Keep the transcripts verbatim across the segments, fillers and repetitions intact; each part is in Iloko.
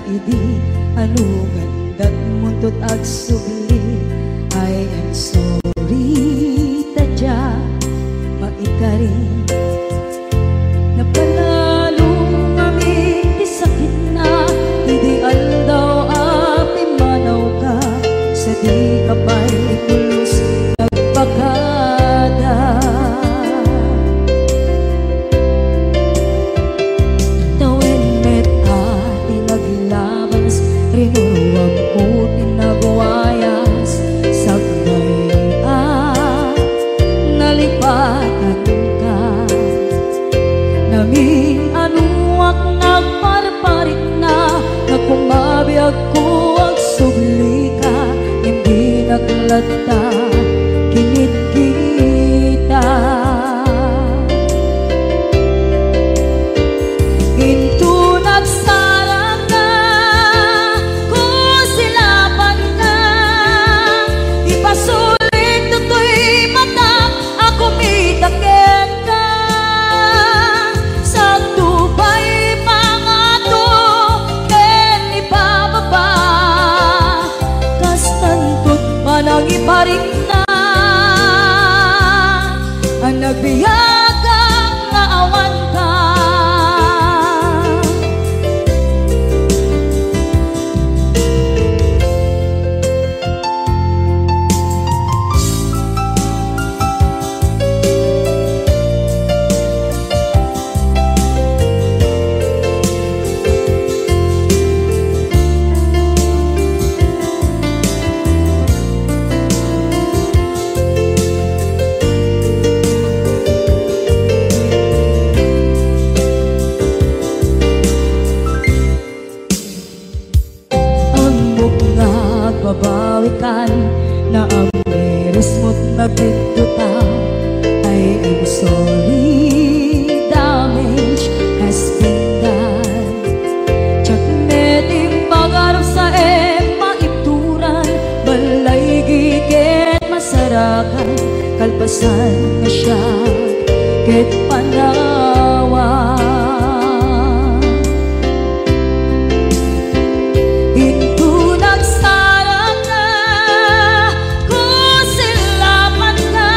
Idi anugan datmunto agsubli, I am sorry, ta dia maikarin. Napanalo ngamin ti sakitna, idi aldaw a pimmanawka, sadi ka pay pulos nagpakada. Tawen met a ti naglabas, rinuruamko ti nagwayas, sakbay a nalipatanka. Namin-anuak nagparparikna, nga kumabiagko agsublika, ngem dinak latta kinitkita. Inton agsarakka, kusilapanka, ipasulik toy matak a kumita kenka. Sakto pay pangato ken ibababa, kastanto ti panangiparikna. Nagbiagak nga awanka. Ammok nga agbabawikan, naammirismot nagbiddota. I am sorry, damage has been done. Diak met impagarupsa ken maibturan, balay ket masarakan, kalpasan nga siak ket panawan. Inton agsarakka, kusilapanka,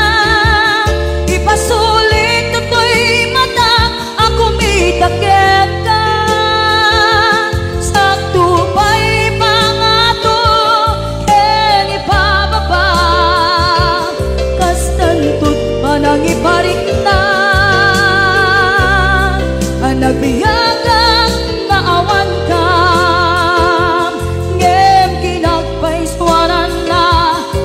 ipasulik toy matak a kumita kenka. Sakto pay pangato ken ibababa, kastanto ti panangiparikna. Nagbiagak nga awanka, ngem kinagpaisuaranna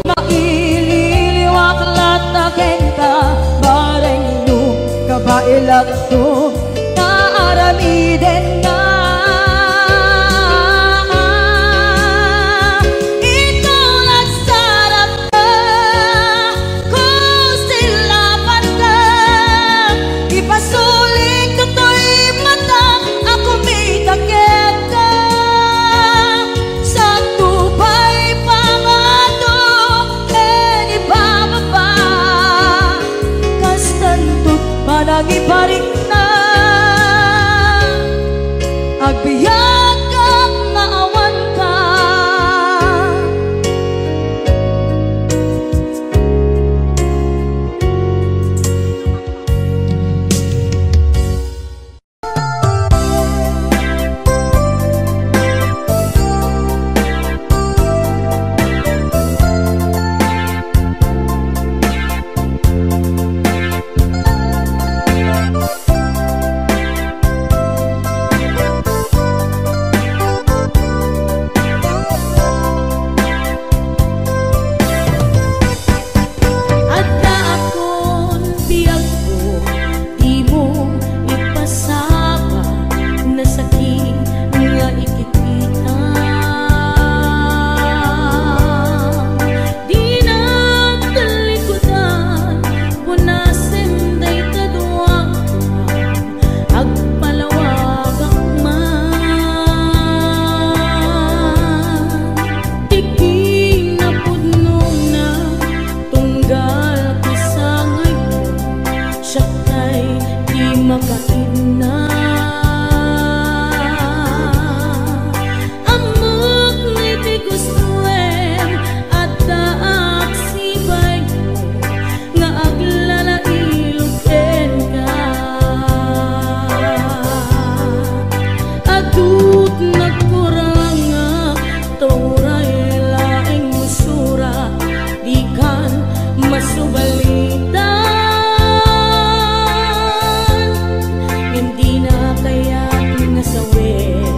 nga ililiwak latta kenka, bareng no kabaelakto nga aramidenna. Inton agsarakka, kusilapanka, ipasulik toy matak a kumita kenka. Sakto pay pangato ken ibababa, kastanto ti panangiparikna. Agbiagak nga awanka. Adda akon biagko, dimo ipasaba, nasakit nga ikikita. Dinak talikudan, punasen dayta dua, agpalawagak man. Ti kinapudnona, tunggal kasangayko, siak tay ti makainna. Balitan, ngem dina kayat nga sawen,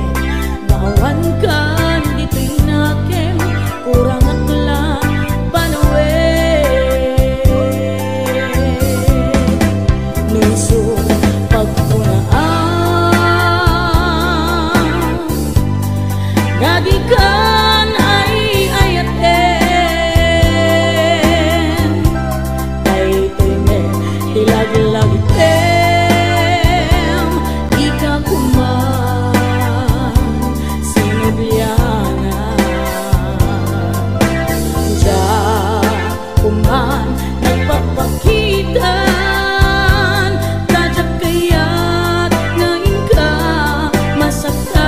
nga awankan ditoy nakem, kurangak la panawen. Nunso pagkunaan, nga dikan ay-ayaten, daytoy met ti laglagitem, dika koma sinublianak. Diak koma nagpakpakitan, ta diak kayat nga inka masaktan.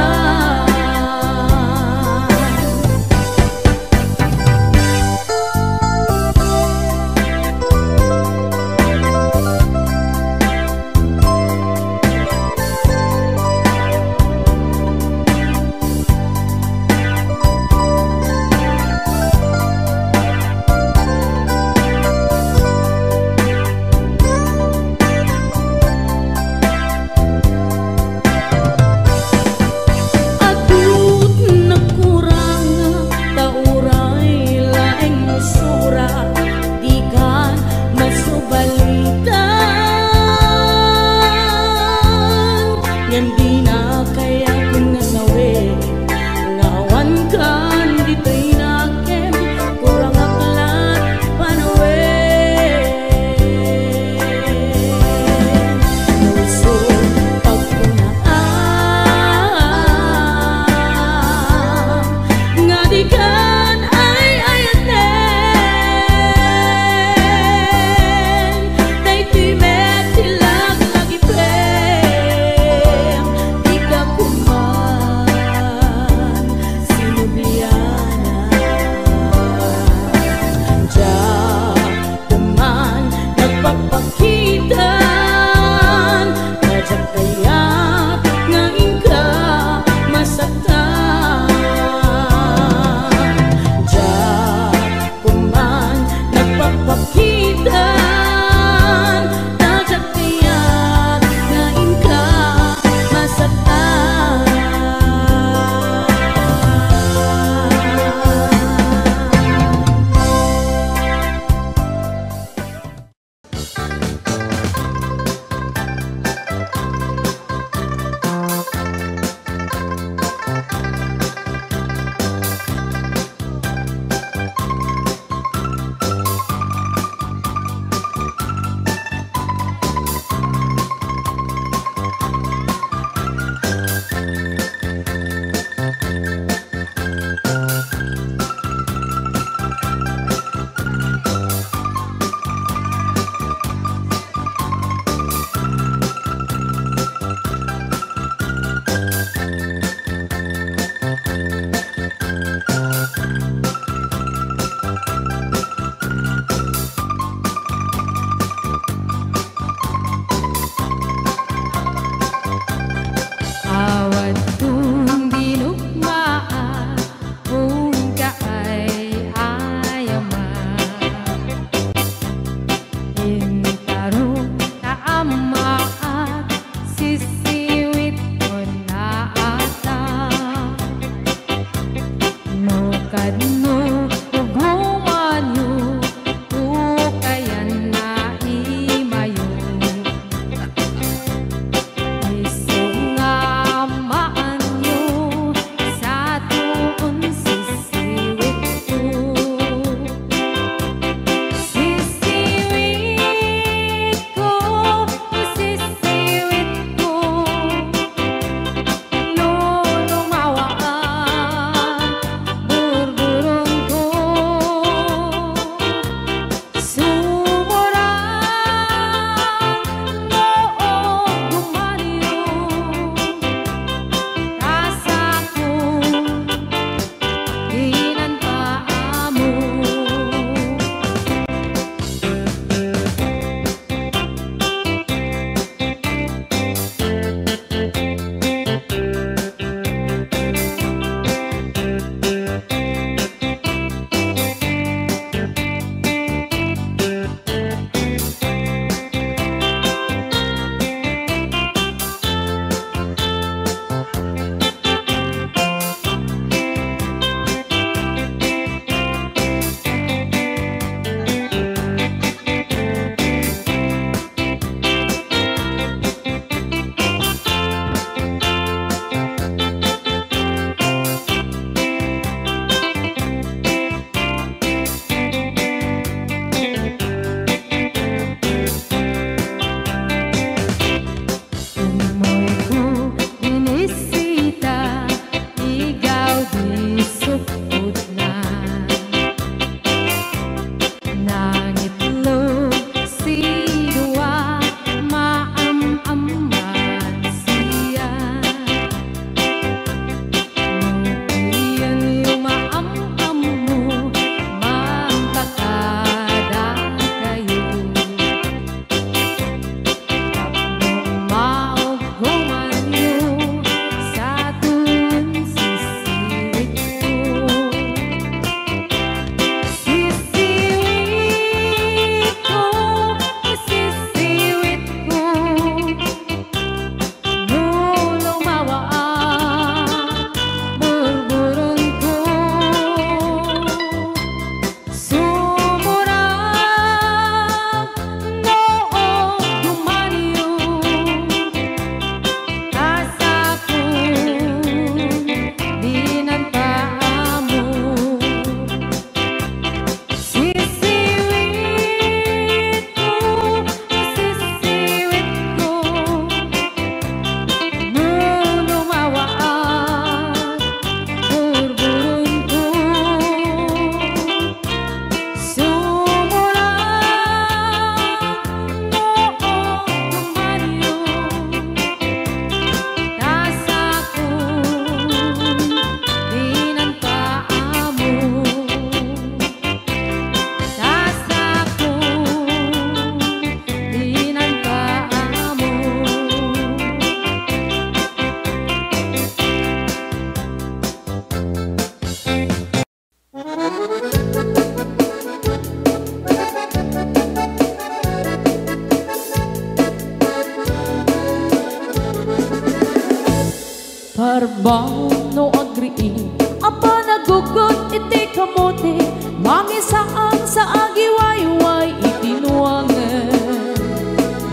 Pano agriing a panaggugot iti kamote, mangisaan sa agiwayway iti nuangen.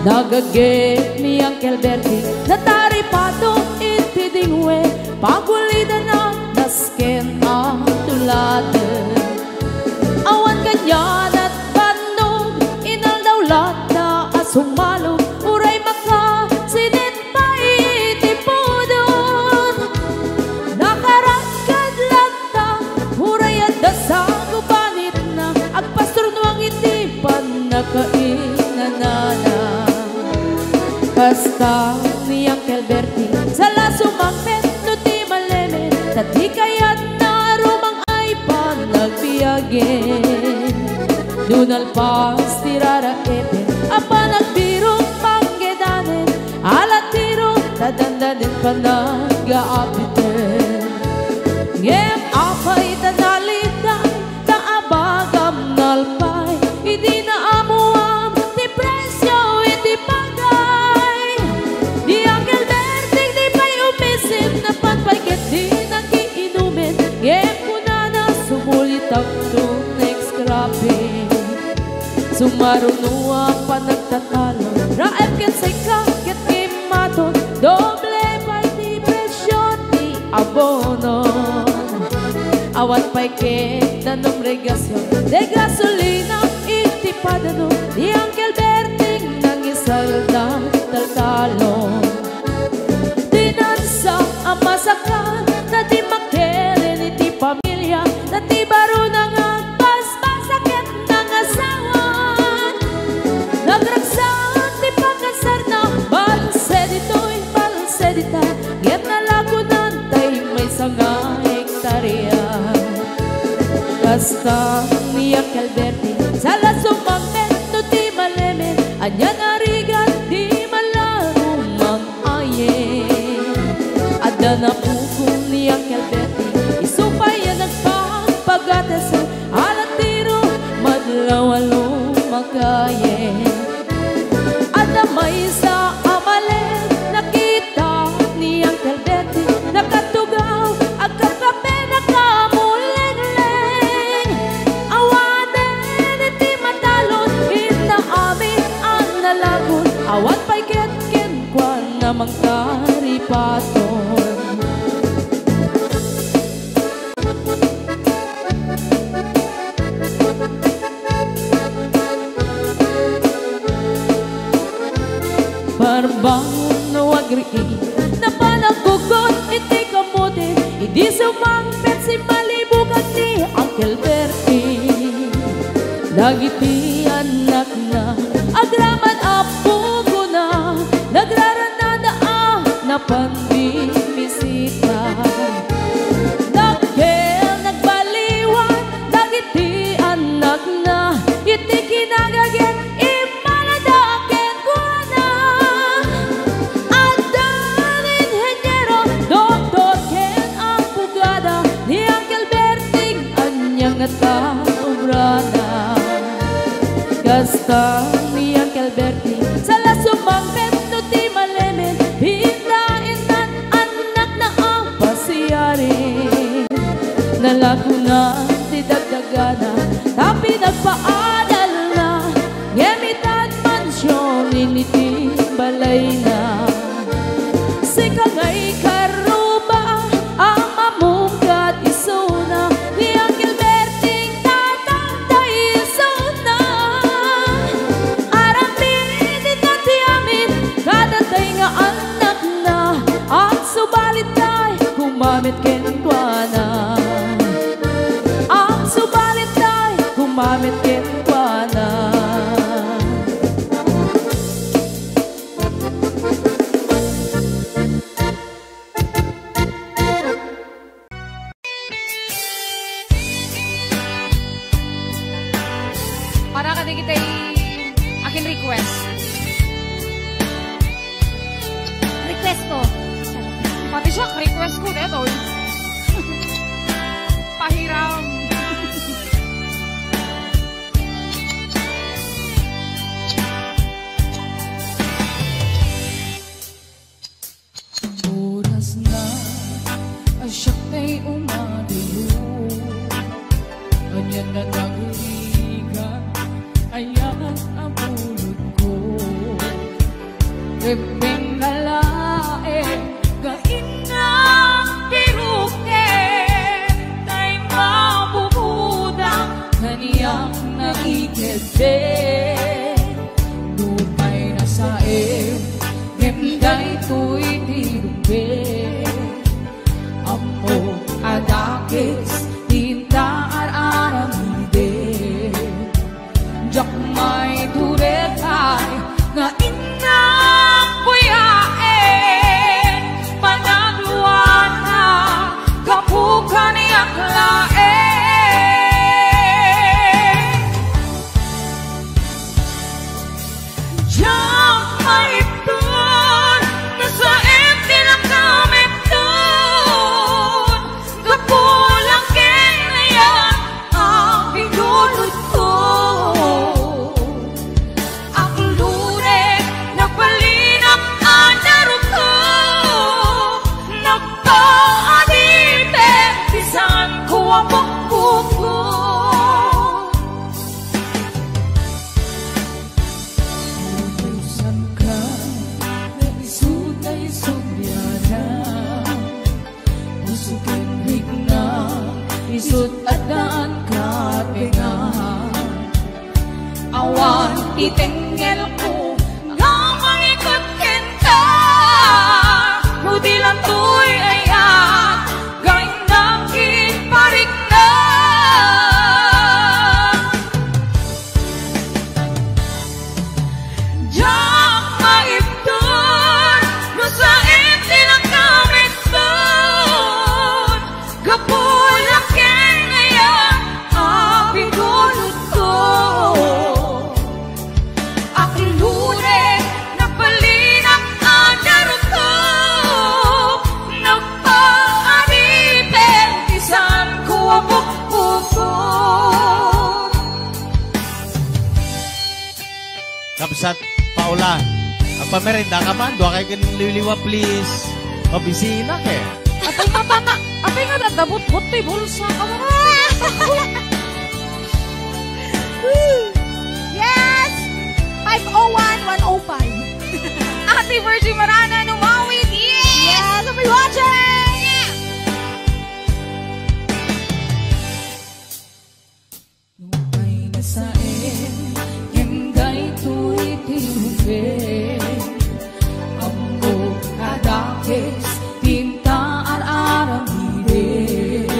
Nagaget ni Uncle Bertie, nataripado iti dingwe, pagulidana nasken a tuladen. Awan kaniana bannog, inaldaw latta a sumalog, uray makasinit pay iti pudot. Nakarakkad latta, uray adda sa gubanitna, agpasturnuang iti pannakainanana. Kasta ni Uncle Bertie, sala sumangpet no ti malemen, ta di kayatna a rumang-ay panagbiagen. No nalpas ti raraepen a panagbirok panggedanen, alatiro ta dandanen panagaapiten. Ngem apay ta naliday, ta abagam nalpay, idi naammoam ti presio iti bagay. Ni Uncle Berting di pay umisim, napan pay ket di nakiinumen, ngem kunana, sumulitakto next cropping. Sumaruno a panagtatalo, raep ken seka ket immaton, doble pay ti presio ti abono. Awan pay ket danom regasion, de gasolina iti padano, ni Uncle Berting nangisaldal taltalon. Dinansa a masakkan, ta di makilen iti pamilia, ta ti barona nga agbasbasa ket nangasawa. Nagragsak ti pakasarna, balse ditoy, balse dita, ngem nalagunan tay maysa nga hektaria. Kasta ni Uncle Berting, sala sumangpet no ti malemen, ania nga rigat di malago mang-ayen. Adda napukaw ni Uncle Berting, isu pay a nagpapagates, alatiro madlaw a lumakayen. Adda maysa a malen, nakita ni Uncle Berting, nakatugaw, agkakape, nakamulengleng. Awanen iti matalon, inna amin a nalagon, awan pay ket kenkuana mangtaripaton. Parbangon no agriing, napan aggugot iti kamote, idi sumangpet simmalibugan ni Uncle Berting. Dagiti annakna, agraman a pugona, nagrarannada a napan bimisita. Dakkel nagbaliwan dagiti annakna, iti kinagaget immalada kenkuana. Adda nga inheniero, doktor ken abogada, ni Uncle Berting ania ngata obrana. Kasta ni Uncle Berting, sala sumangpet no ti malemen, pinta intan annakna a pasiaren. Nalagonan ti dagdagana, ta pinagpaadalna, ngem itan mansion iti balayna. Sika nga ikaruba a mamungkat isuna, ni Uncle Berting tatangtay isuna. Aramid ita ti amin, kadatay nga annakna, agsubalittay, kumamet kenkuana. Agsubalittay, kumamet kenkuana. Para kadagiti akin request. Request ko. Pati siya, request ko, detoy. Pahiram. Oras na pulotko. Rebbeng nga laeng nga innang piruken, tay mabubudang kaniak naikedden. Nupay nasaem, ngem daytoy ti rumbeng. Ammok a dakes ti inta ar-aramiden. Diak maiturekay nga innang buyaen, panagluana gapu kaniak laeng. Diak maipton no saem ti nakamipton, gapu la ken aya a pinulotko. Aklorek, nagbalin a narukop, nagpaadipek ti saanko a pukpukot. Utusanka nga isu tay subliana. Puso ken rikna, isut' addaan karbengan. Awan ti tengngelko nga mangikut kenka, no di lantoy aya nga innang kinparikna. Diak maipton no saem ti nakamipton, gapu la ken aya a pinulotko. Aklorek, nagbalin a narukop, nagpaadipek ti saanko a pukpukot. Kabsat Paula, agpamerenda ka man, dua kay ken liwliwa, please. Mabisina ke. Apay nga tana, apay nga dadabot-bot ti bulsa. Yes! Five oh one, one oh five. Ate Virgie Marana, numawid. Yes! Yes, happy watching! Nupay nasaem, ngem daytoy ti rumbeng. Ammok a dakes ti inta ar-aramiden.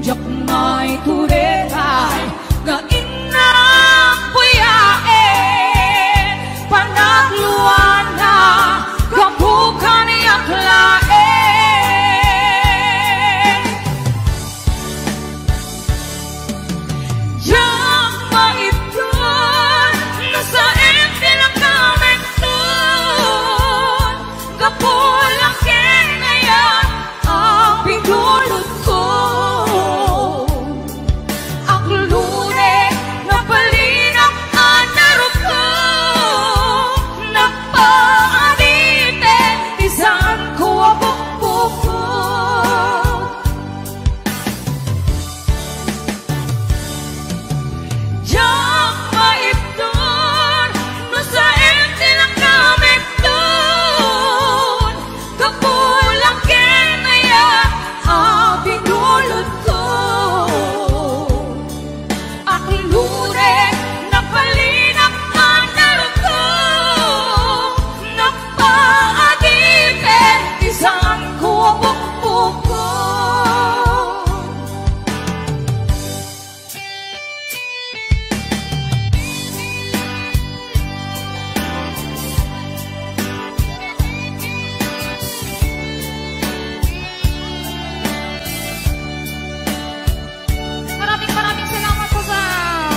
Diak maiturekay nga innang buyaen, panagluana gapu kaniak laeng. Diak maipton no saem ti nakamipton, gapu la ken aya a pinulotko. Aklorek, nagbalin a narukop, nagpaadipek ti saanko a pukpukot. Diak maipton no saem ti nakamipton, gapu la ken aya a pinulotko. Aklorek, nagbalin a narukop, nagpaadipek ti saanko a pukpukot. Maraming, maraming salamat po sa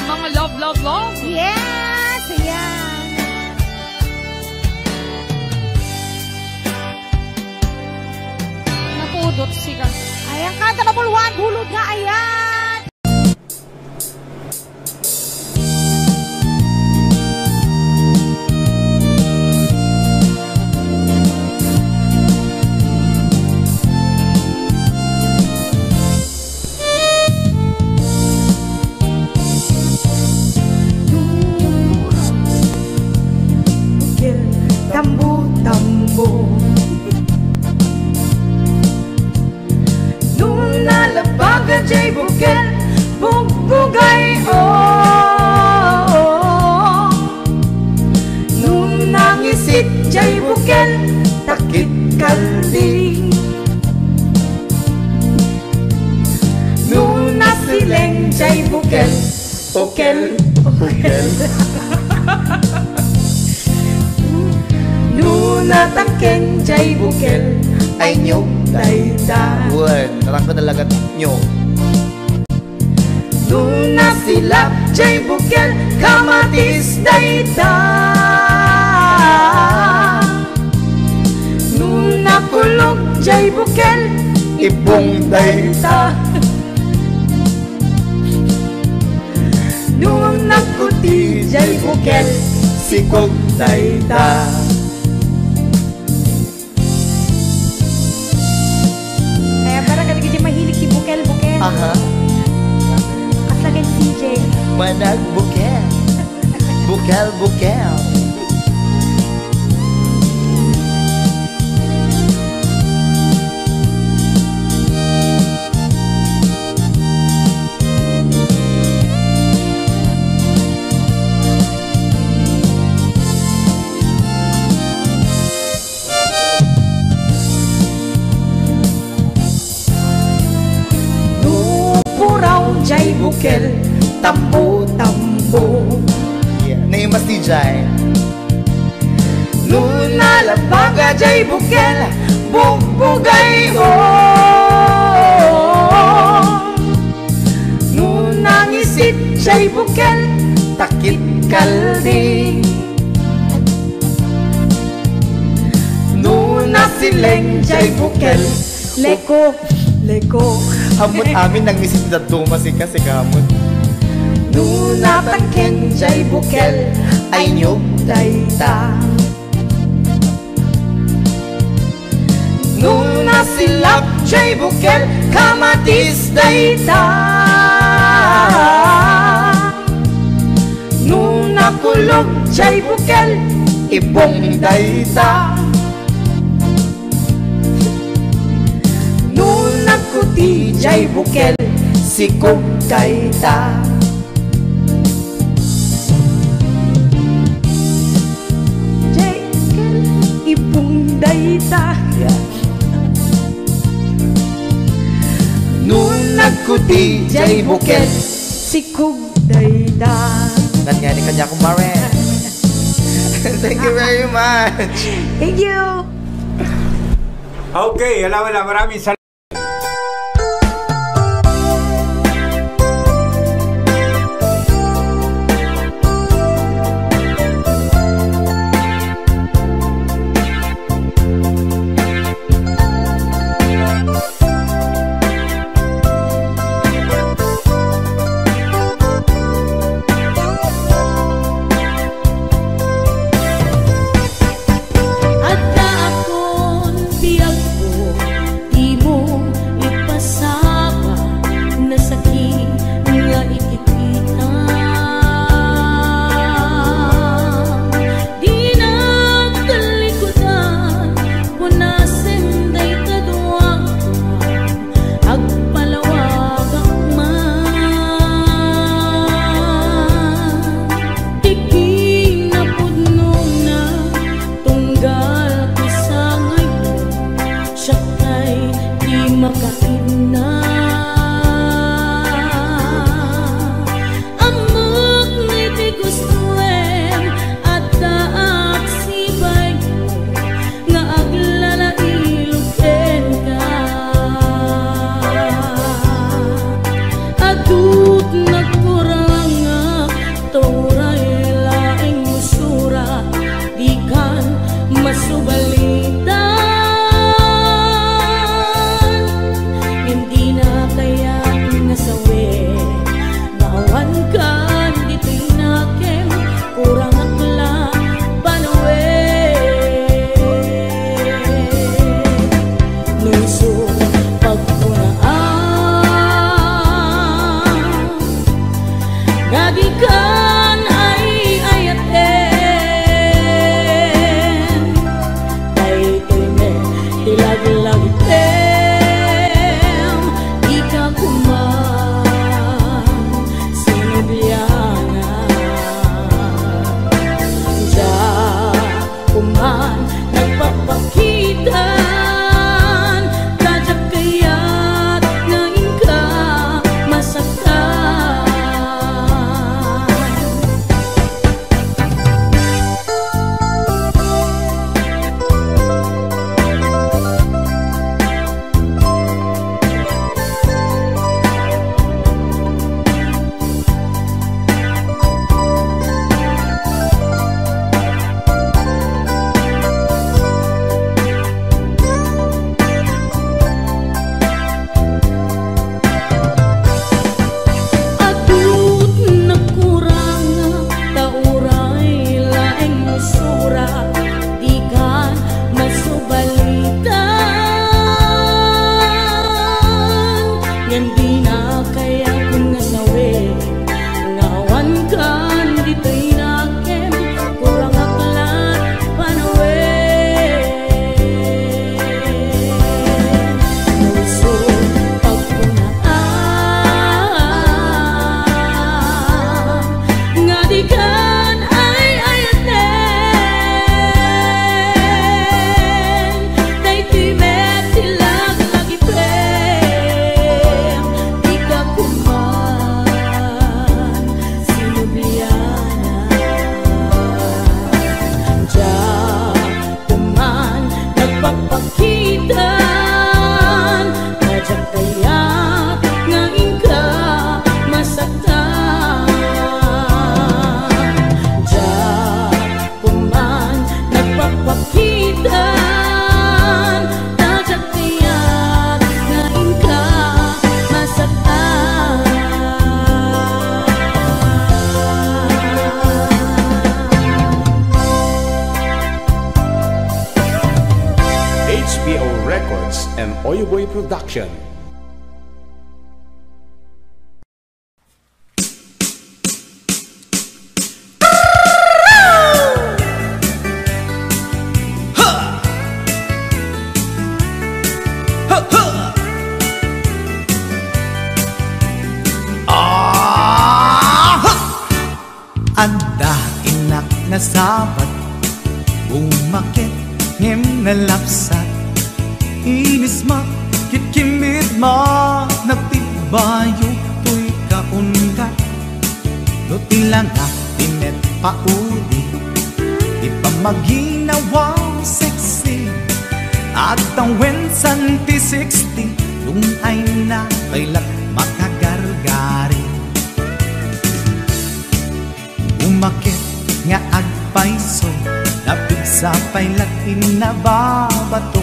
mga love, love, love. Yes, ayan. Napudot sika. Ayan, kanta na puluhan, hulog nga, ayan. No natangken jay bukel, ay nyog dayta. Wen, natangken talaga nyog. No nasilak jay bukel, kamatis dayta. No nakulog jay bukel, ibong dayta. No nagkuti jay bukel, sikog dayta. Ay, para kadagiti mahilig ti bukel-bukel. Aha. Kasla ken C J. Managbukel. Bukel-bukel. No puraw jay bukel, tambo-tambo. Yeah. Naimas ti jay. No nalabaga jay bukel, bugbugay-on. No nangisit jay bukel, takit kaldi. No nasileng jay bukel, leko, leko. Ammot amin nangisit ti dadduma, sika, sika ammot. No natangken jay bukel, ay nyog dayta. No nasilak jay bukel, kamatis dayta. No nakulog jay bukel, ibong dayta. No nagkuti jay bukel, sikog dayta. Jay, ibong dayta. Yeah. No nagkuti jay bukel, sikog dayta. Nanyani kanya, kumare. Thank you very much. Thank you. Okay, ala, wala. Maraming salamat. Adda akon biagko, dimo ipasaba, nasakit nga ikikita. Dinak talikudan, punasen dayta duaka, agpalawagak man. Ti kinapudnona, tunggal kisangayko, siak tay di makainna. Ammok nga iti gustoem, addaak sibaymo nga aglalailog kenka. Adut nagkurangak, ta uray laeng musura, dikan masubalitan. Ngem dina kayat nga sawen nga awankan ditoy nakem, kurangak la panawen. No isu pagkunaan nga dikan ay-ayaten, daytoy met ti laglagitem, dika koma sinublianak. Diak koma nagpapakitan, ta diak kayat nga inka masaktan. M Oyo Boy Production. Adda innak nasabat, bumaket ngem nalapsat. Inismak, kitkimmitmak, nagtibbayo toy kaundat. No ti langak ti met paudi, ti pammaginawa sexy. Agtawen san ti sixty, dun ay na pay lat makagargari. Umaket nga agpayso, napigsa pay lat innababato.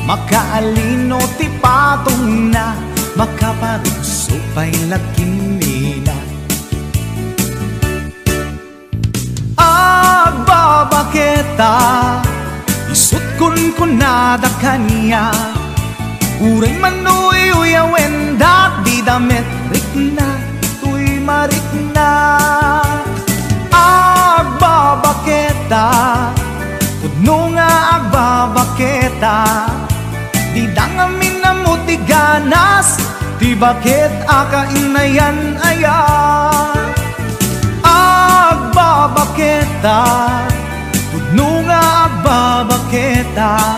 Makaalino ti patongna, makaparugso pay lat kimmina. Agbabaketa, isut' kunkunada kaniak. Uray man uyuyawen dagiti damit, rikna toy marikna. Agbabaketa, pudno nga agbabaketa, dida ngamin ammo ti ganas, ti baket a kainayan aya. Agbabaketa, pudno nga agbabaketa,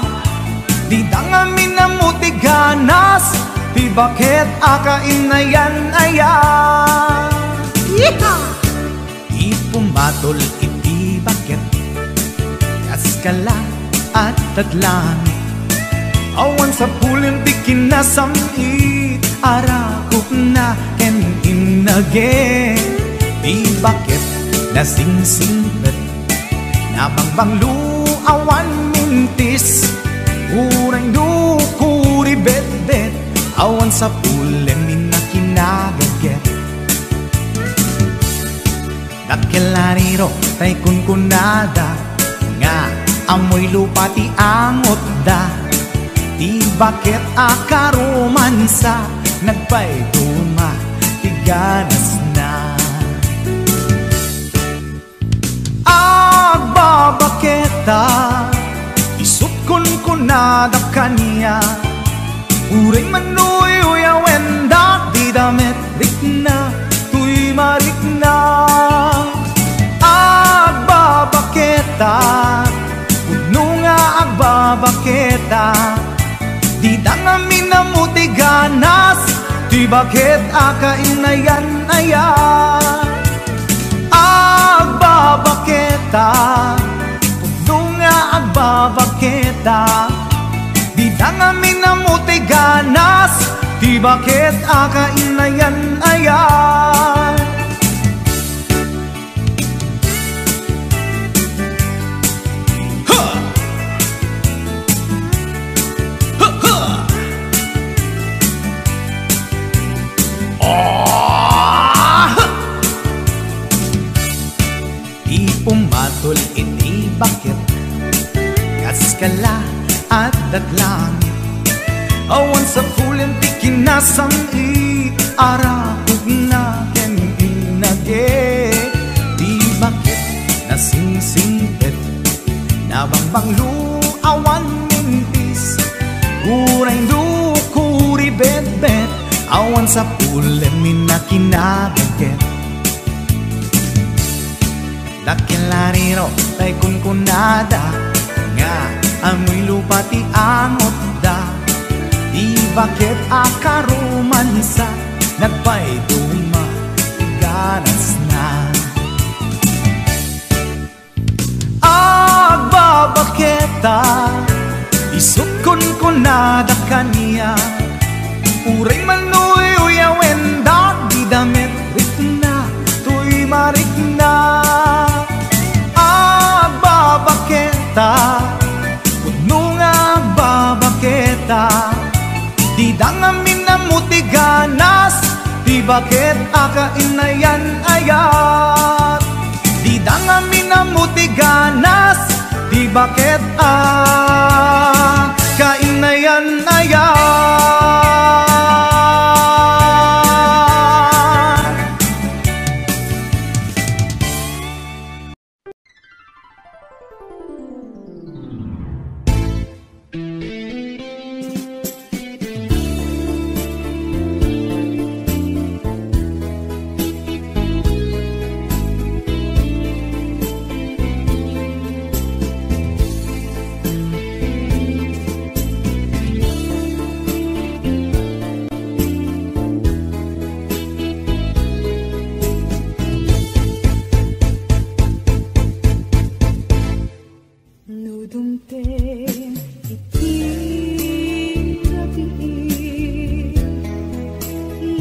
dida ngamin ammo ti ganas, ti baket a kainayan aya. Yeehaw! Ti pumatol iti baket, kas kala, adda langit. Awan sapulem ti kinasam-it, arakupna ken innage. Ti baket nasingsingpet, nabangbanglo, awan mintis. Uray no kuribetbet, awan sapulem inna kinagaget. Dakkel a riro tay kunkunada, nga ammoy lupa ti angotda. Ti baket a karomansa, nagpayduma ti ganasna. Agbabaketa, isut' kunkunada kaniak. Uray man uyuyawen dagiti damit, rikna toy marikna. Agbabaketa, pudno nga agbabaketa, dida ngamin ammo ti ganas, ti baket a kainayan aya. Agbabaketa, pudno nga agbabaketa, dida ngamin ammo ti ganas, ti baket a kainayan aya. Ha! Ha, ha! Ah! Ti pumatol iti baket, kas kala, adda langit. Awan sapulem ti kinasam-it, arakupna ken innage. Ti baket nasingsingpet, nabangbanglo, awan mintis. Uray no kuribetbet, awan sapulem inna kinagaget. Dakkel a riro tay kunkunada, nga ammoy lupa ti angotda. Ti baket a karomansa, nagpayduma ti ganasna. Agbabaketa, isut' kunkunada kaniak. Uray man uyuyawen dagiti damit, rikna toy marikna. Agbabaketa, pudno nga agbabaketa, dida ngamin ammo ti ganas, ti baket a kainayan aya. Dida ngamin ammo ti ganas, ti baket a kainayan Tungteng iti rabii,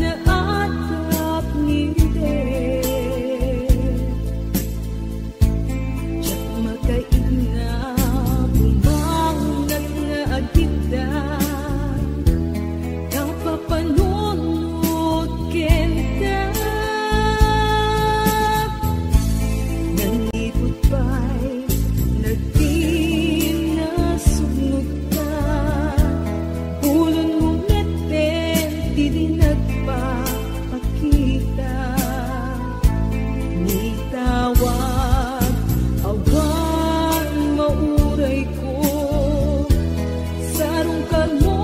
naatap ni Ride. Diak makaigna, bumangonnak nga agidda, napapanunot kenka. Nangiput pay, nagkinasugnotka. Ulonmo metten ti di nagpapakita. Nitawag, awan maurayko. Sarungkarmo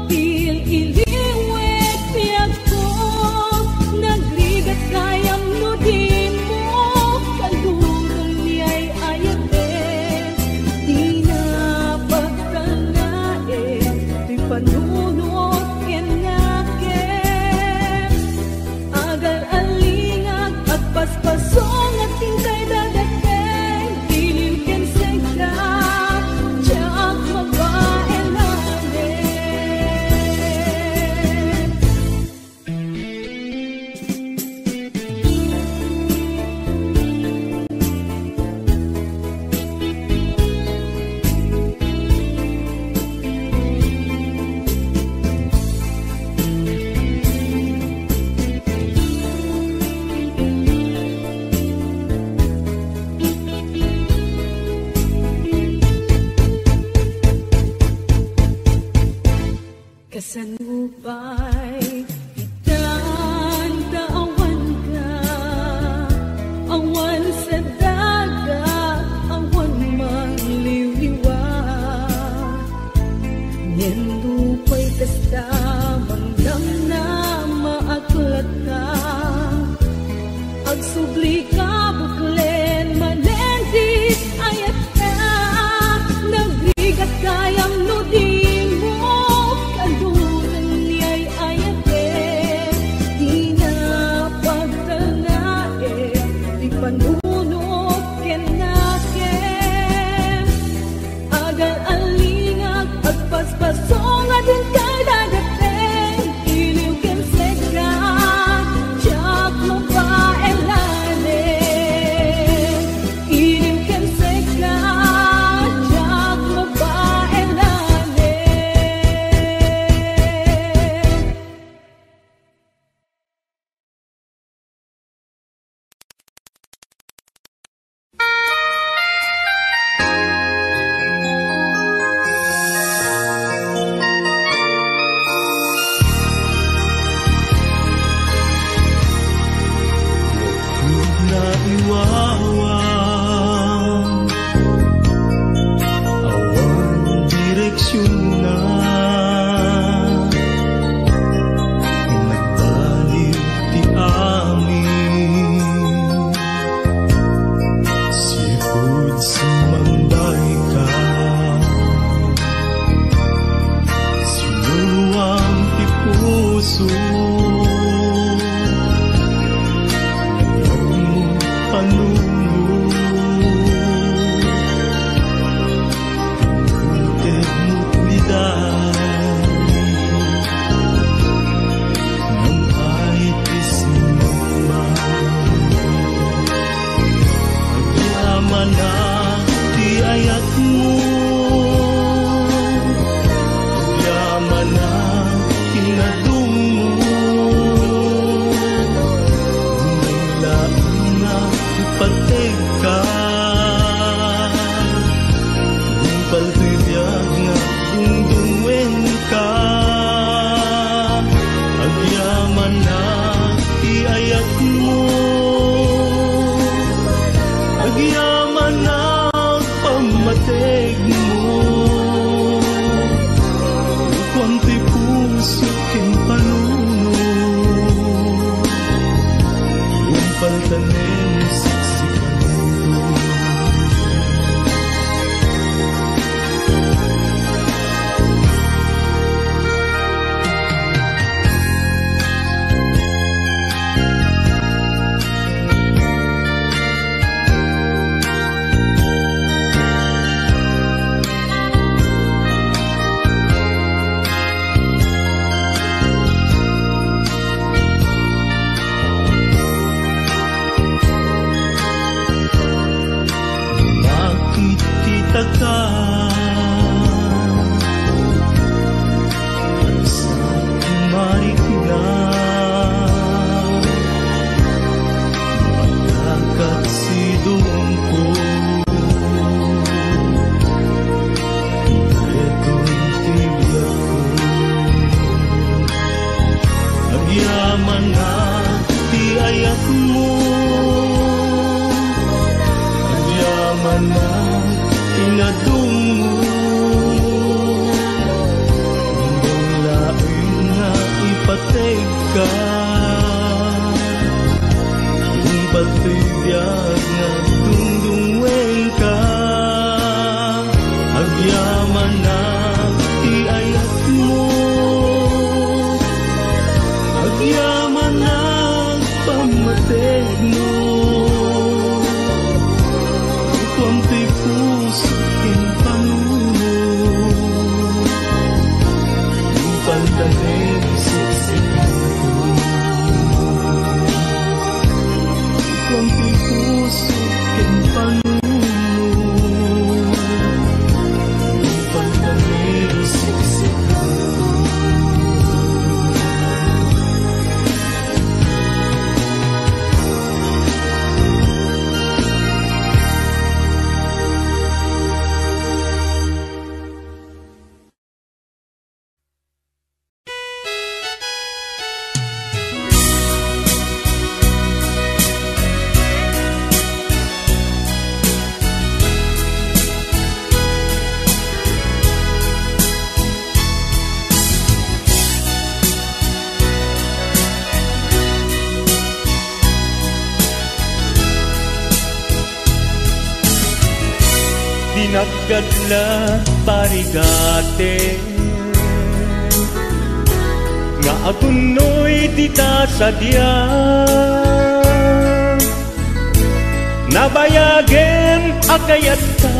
ti il-iliwek ti agko. Nagrigat gayam no dimo kaludon ni ay-ayaten. Dina pagtalnaen ti panunot ken nakem. Agal-alingak, agpaspasong, agtingkay dadateng, iliw ken seka, diak mabaelan. Kasano pay ti daan ta awanka, awan sa daga, awan mangliwliwa. Ngem nupay kasta, mangdamnama ak latta. Agsubli ka, buklen manen ti ayatka. Nagrigat gayam no dimo kaludon ni ay-ayaten. Dina pagtalnaen ti panunot ken nakem. Agal-alingak, agpaspasong, agtingkay dadateng, iliw ken seka, diak mabaelan. Iliw ken seka, diak mabaelan. Naiwawa, awan direksionna. Nagbaliw ti amin. Sipud sumangbayka. Sinuluam ti puso. Panunot. Tedmo puyda, ngem ay ti sinumba. Agyamanak ti ayatmo, agyamanak ti nadummo. Umay laeng nga ipategka. Nupal ti biag nga agdungdungenka, agyamanak ti ayatmo, agyamanak pammategmo. Kuan ti puso ken panunot, umpaltanem siksikayo. Ragsak marikna, makakat sidongko, detoy ti biagko. Agyamanak ti ayatmo, agyamanak ti nadungmo. Imbag laeng nga ipategka, imbag ti biag nga dungdungngoenka. Agyamanak ti ayatmo, agyamanak pammategmo. Ikuam ti puso ken panunot, ipanta ken siksikko. Ikuam ti puso ken panunot, ipanta ken siksikko. Dinaggadla parigaten nga agunnoy dita sadiak. Nabayagen a kayatka,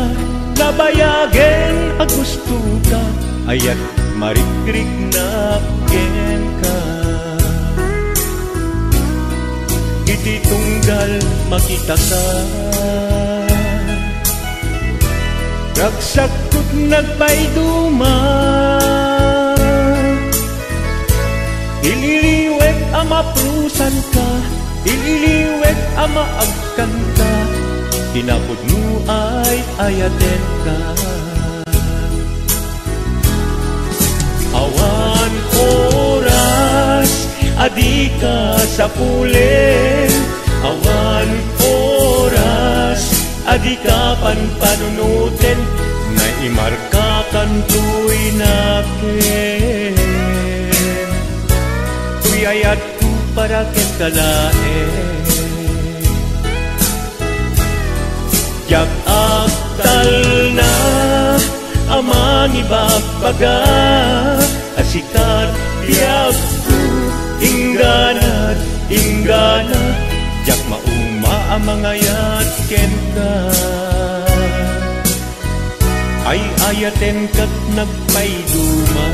nabayagen a gustoka, ayat marikriknak kenka. Iti tunggal makitaka, ragsakko nagpaiduma. Ililiwek a maprusanka, ililiwek a maagkanka, ti napudno ay ayatenka. Awan oras a dika sapulen, awan oras a dika panpanunoten, naimarkakan toy naken. Toy ayatko para kenka laeng. Diak agtalna a mangibagbaga a sika ti biagko, inggana, inggana, diak mauma a mangayat kenka. Ay-ayatenka nagpaiduma.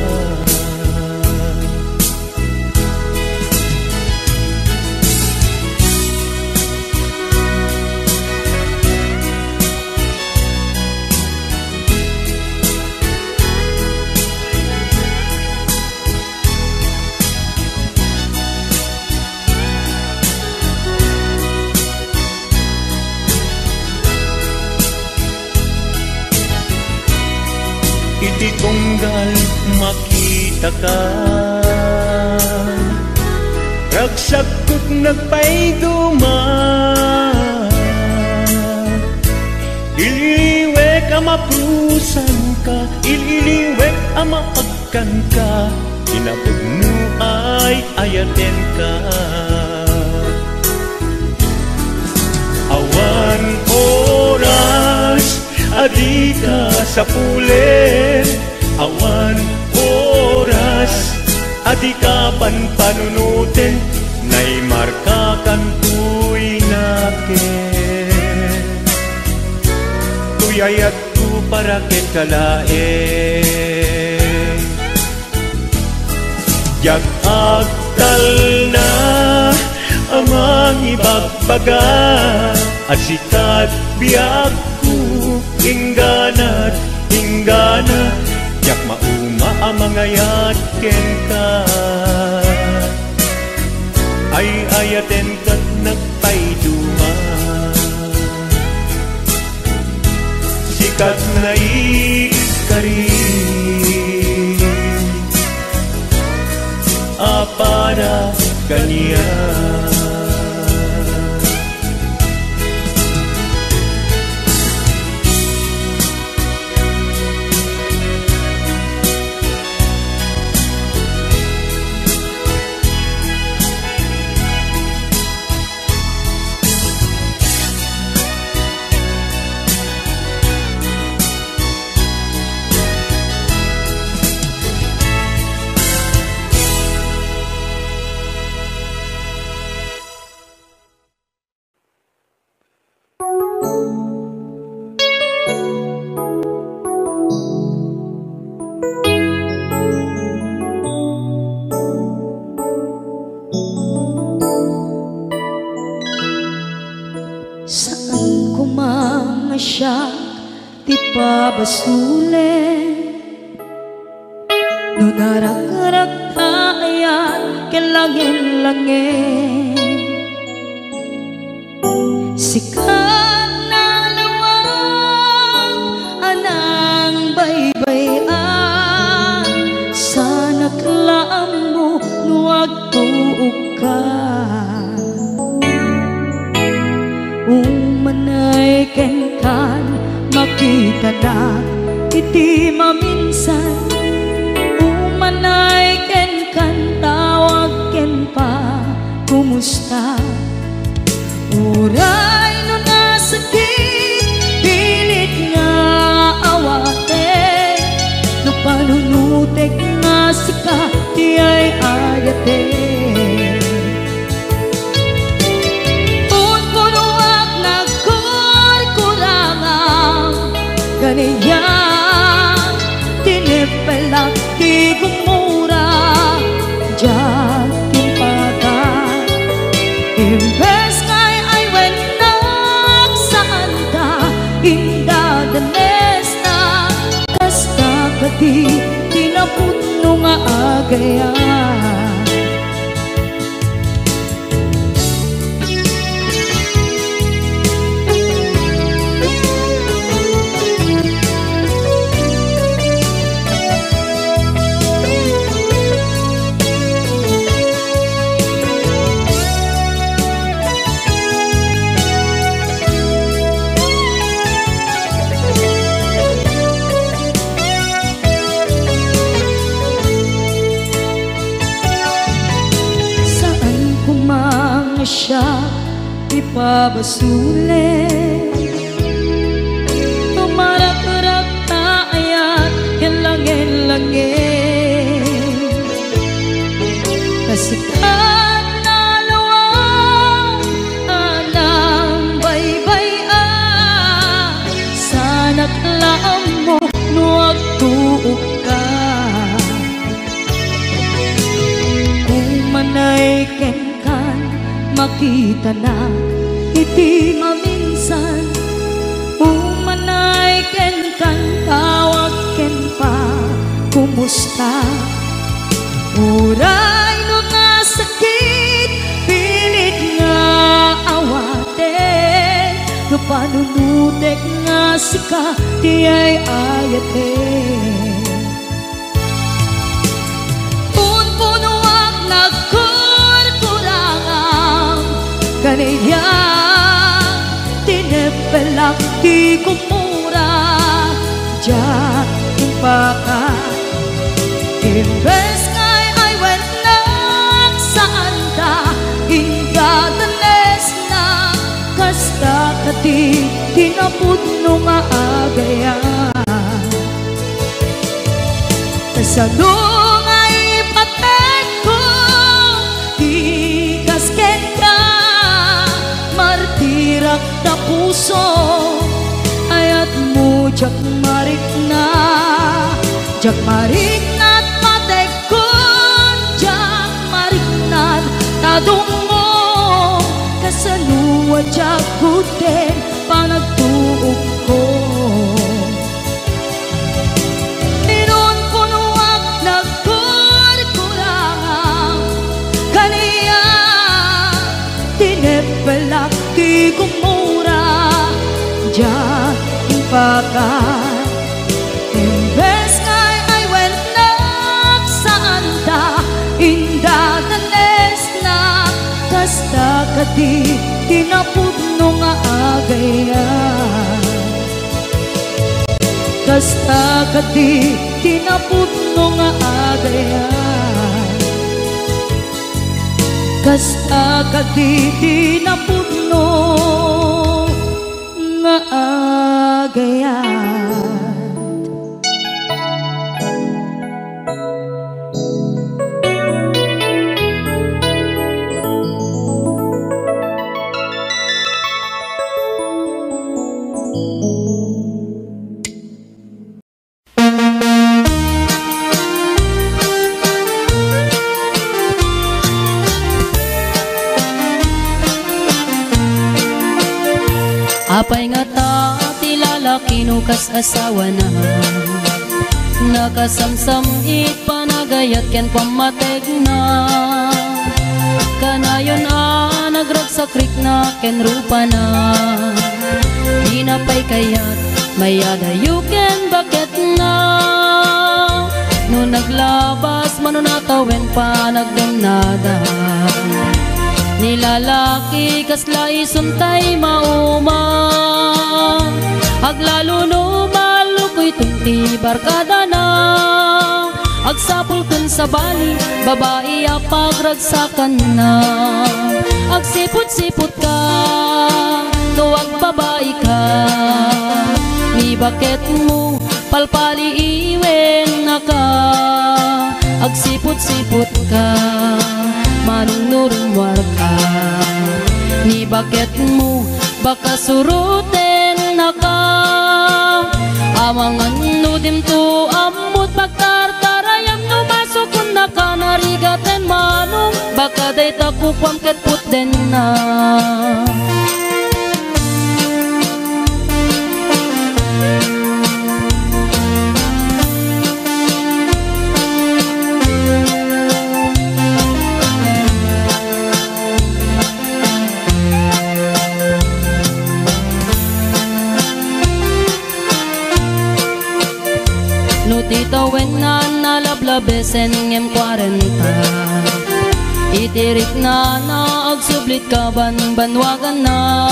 Iti tunggal makitaka, ragsakko nagpaiduma. Ililiwek a maprusanka, ililiwek a maagkanka, ti napudno ay ayatenka. Awan oras a dika sapulen, awan oras a dika panpanunoten, naimarkakan toy naken. Toy ayatko para kenka laeng. Diak agtalna a mangibagbaga a sika ti biagko, inggana, kat naikari a para kaniak. Saan koma nga siak ti pabasolen. No narakrak ta ayan ken langin-langin, sika nalawag a nangbaybay-an, saanak la ammo no agtuokka. Umanay kenkan, makitanak iti maminsan. Umanay kenkan, tawag ken pa, kumusta? Uray no nasakit, pilit nga awatek, no panunotek nga sika ti ay-ayatek. Punpunoak nagkurkurangam, kaniak, tineppelak ti gumura, diak timpaka. Imbes nga ay-aywennak, saanta indadanesna, kasta kadi ti napudno nga agayam. Saan koma nga siak ti pabasolen. Tumarakrak ta ayat ken langin-langin. Kasikat nalawag a nangbaybay-an, saanak la ammo no agtuokka. Umanay kenkan, makitanak iti maminsan. Umanay kenkan, tawag ken pa, kumusta? Uray no nasakit, pilit nga awatek, no panunotek nga sika ti ay-ayatek. Punpunoak nagkurkurangam, kaniak, tineppelak ti gumura, diak impaka. Imbes nga ay-aywennak, saanta indadanesna, kasta kadi ti napudno nga agayam. Kasano nga ipatekko ti kas kenka, martirak ta puso, ayatmo diak marikna, diak marikna ta patekkon, diak marikna ta dummo, kasano a diak gudden panagtuokko. Inunpunoak nagkurkurangam, kaniak, tineppelak ti gumura, diak Baka, imbes nga ay-aywentnak, saanda indadanesnak, kasta kadi ti napudno nga agayat. Kasta kadi ti napudno nga agayat. Kasta kadi ti napudno nga agayat. Apay ngata ti lalaki no kas asawana? Nakasamsam it panagayat ken pammategna. Kanayon a nagragsak rikna ken rupana. Dina pay kayat mayadayo ken baketna. No naglabas, mano natawen panagdennada. Ni lalaki kasla isun tay mauma. Aglalo no malukuyton ti barkadana. Agsapul ken sabali, babai a pagragsakanna. Agsiput-siputka, no agbabaika, ni baketmo, palpaliiwennaka. Agsiput-siputka, manungnurummuarka, ni baketmo, baka surutennaka. Amangan no dimto ammot pagtartarayam no masukonnaka narigaten manong baka dayta kukuam ket putdenna. No ti tawenna nalablabesen ngem kuarenta, iti riknana agsublit kabanbanwaganna.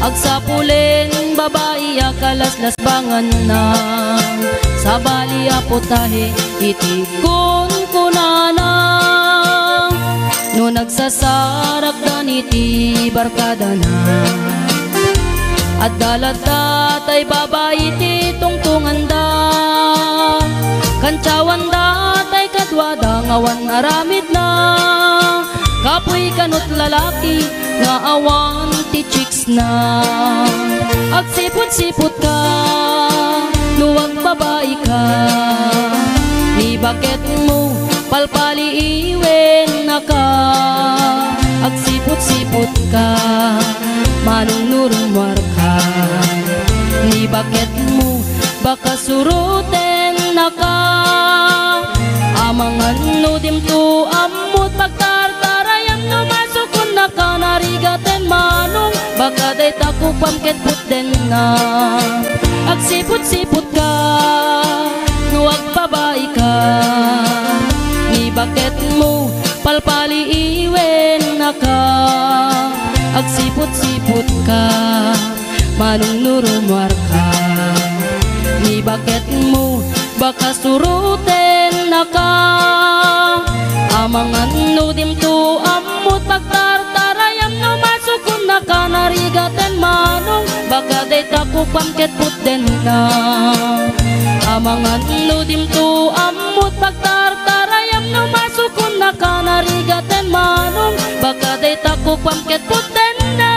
Agsapulen babai a kalaslasbanganna, sabali a putahe iti kunkunana. No nagsasarakdan iti barkadana, adda latta tay babai ti tungtunganda. Kantiawanda tay kaduada nga awan aramidna. Kapuy kano ti lalaki nga awan ti chicks na. Agsiput-siputka, no agbabaika, ni baketmo, palpaliiwennaka. Agsiput-siputka, manungnurummuarka, ni baketmo, baka surutennaka. Amangan no dimto ammot pagtartarayam no masukonnaka narigaten manong baka dayta kukuam ket putdenna. Agsiput-siputka, no agbabaika, ni baketmo, palpaliiwennaka. Agsiput-siputka, manungnurummuarka, ni baketmo, baka surutennaka. Amangan no dimto ammot pagtartarayam no masukonnaka narigaten manong baka dayta kukuam ket putdenna. Amangan no dimto ammot pagtartarayam no masukonnaka narigaten manong baka dayta kukuam ket putdenna.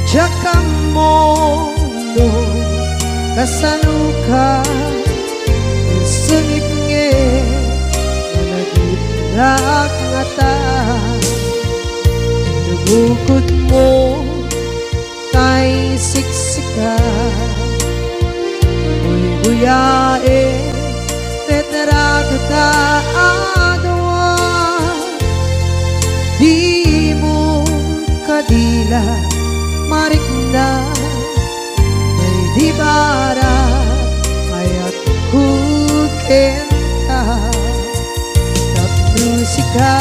Diak ammo no kasanoka, sungitnget malagipnak ngata. Nabukotmo tay siksika, buybuyaen retrato ta a dua. Dimo kadi la marikna, daydi barang ayatko kenka. Tapno sika,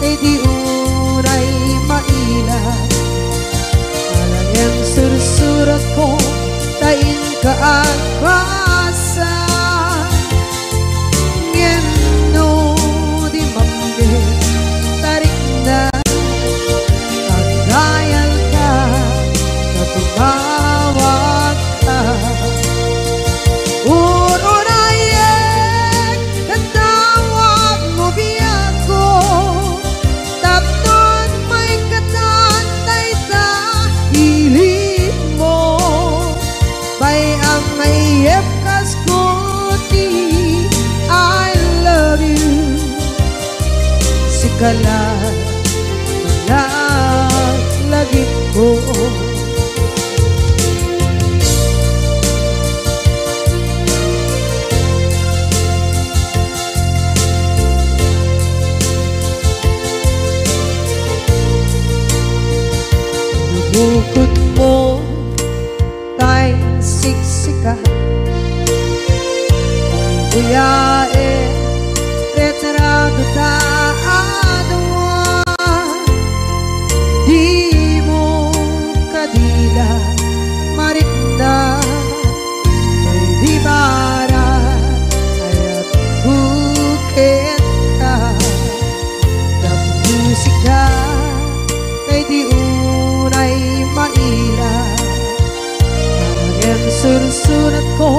daydi unay maila, ala nga sursuratko ta inka agbasa. Ngem no di mamdi ta rikna, agdayalka ta tumawagka. Ur-urayek ta tawagmo biagko, tapno maikatan dayta ilinmo. Bay-am nga iyepkasko ti I love you. Sika la, lagipko. Nabukotmo tay siksika, buybuyaen retrato ta a dua. Dimo kadi la marikna, daydi barang ayatko kenka. Tapno sika, daydi unay maila, ngem sursuratko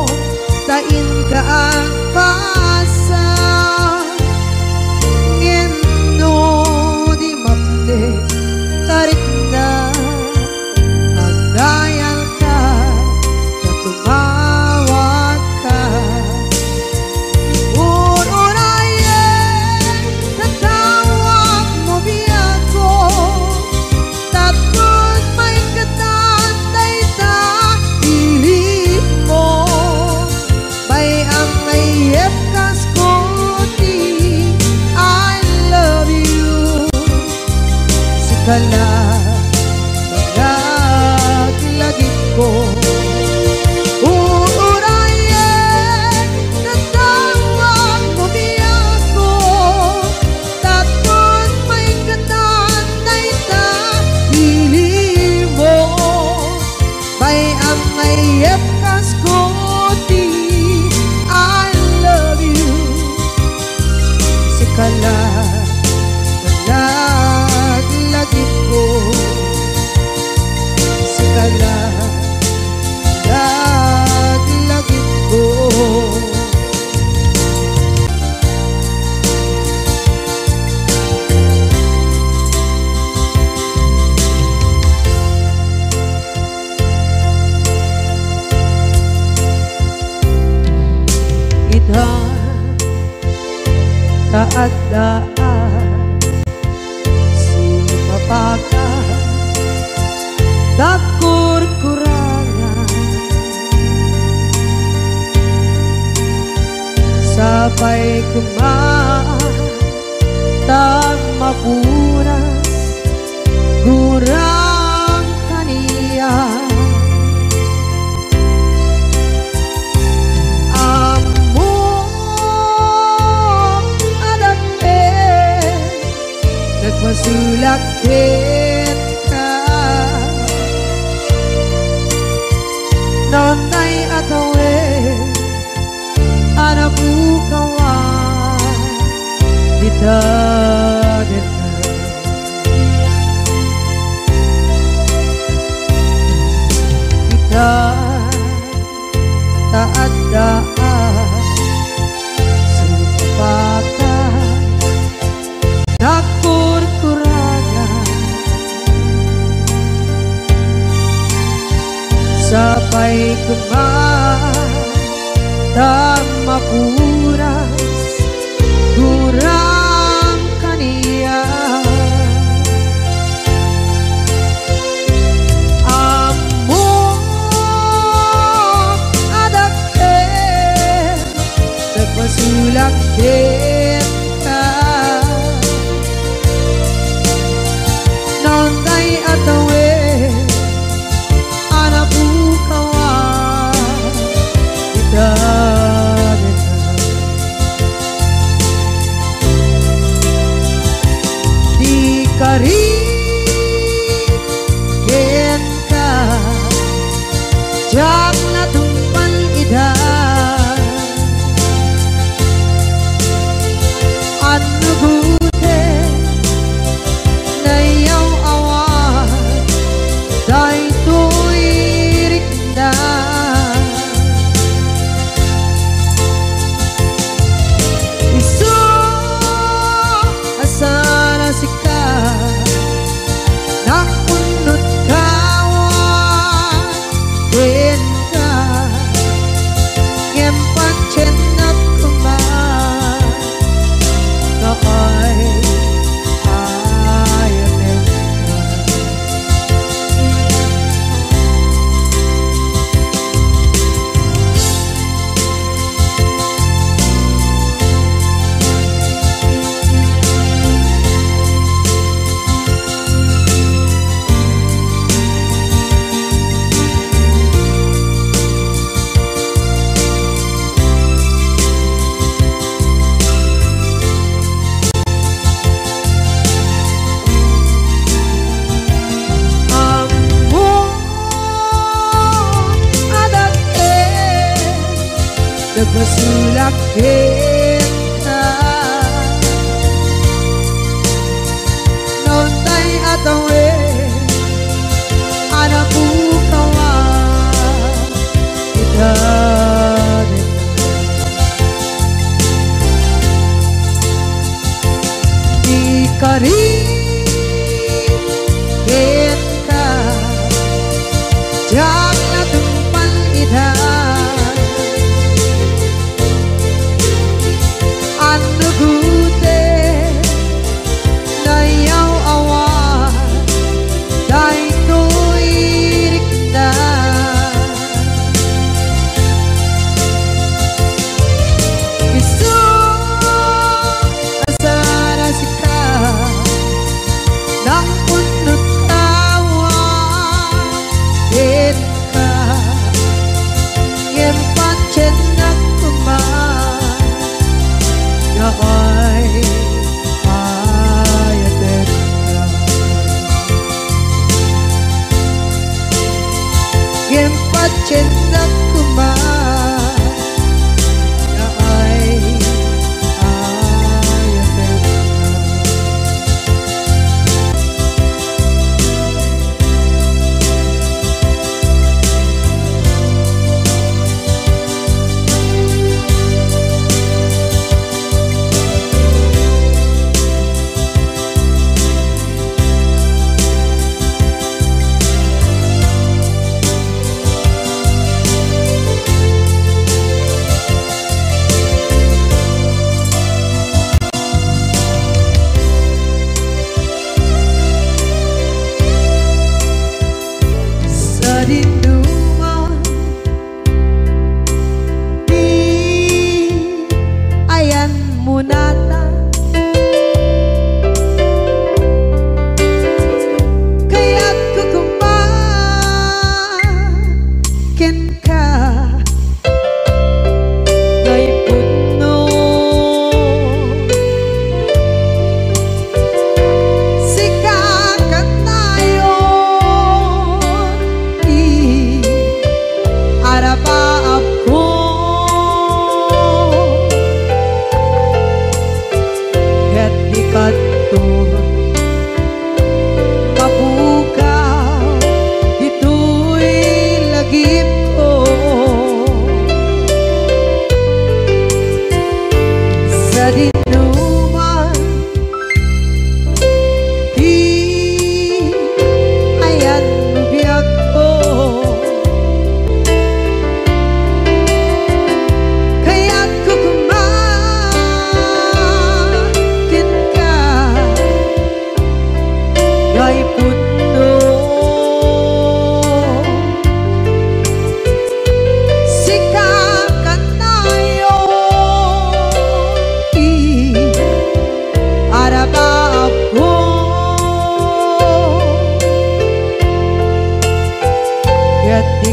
ta inka agbasa. Ngem no di mamdi ta rikna, agdayalka ta tumawagka. Ur-urayek ta tawagmo biagko, tapno maikatan dayta ilinmo. Bay-am nga iyepkasko ti I love you. Sika la, laglagipko. Ur-urayek ta tawagmo biagko, tapno maikatan dayta ilinmo. Bay-am nga iyepkasko ti I love you. Sika la, laglagipko. Sika la, laglagipko. Ita ta adda a sumapaka, dagkurkurangan. Sapay koma ta mapunas gurang kaniak. Ammok a dakkel nagpasulak kenka. Naunay a tawen a napukawan dita dita. Pay koma ta mapuras, gurang kaniak. Ammok a dakkel nagpasulak kenka. Naunday a tawen a napukawan ita dita. Di karik kenka, diak natungpal ida. Annugoten, nayaw-awan daytoy rikna. Isu a saan a sika, nakunot kawan kenka, ngem patiennak koma nga ay-ayatenka. Ammok a dakkel nagpasulak kenka. Naunday a tawen a napukawan ita dita. Di karik kenka, diak natungpal ida. Annugoten, nayaw-awan daytoy rikna. Isu a saan a sika, nakunot kawan kenka, ngem patiennak koma nga ay-ayatenka. Ngem patiennak koma nga ay-ayatenka.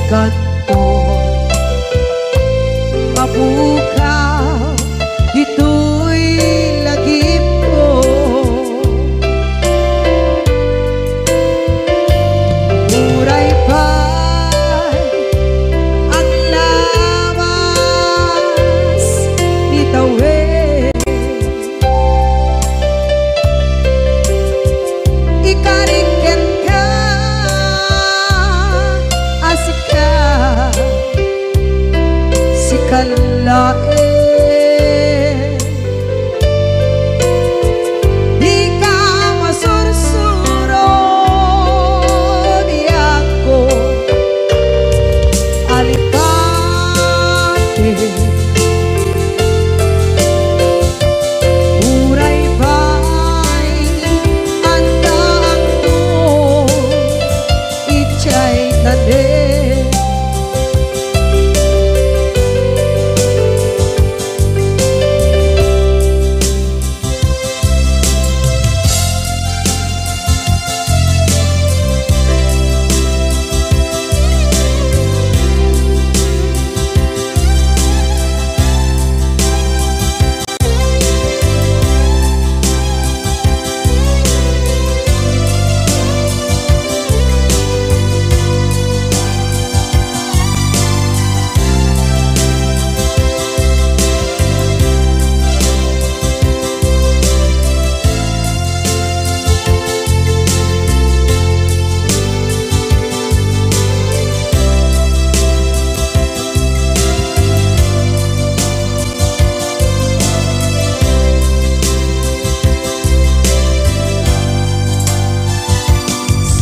Kanton mapukaw ditoy lagipko. Uray pay aglawas ni tawen. Ikarik kenka a sika, sika laeng. Dika masursuro, biagko, alikate. Uray pay addaakto idiay tanem.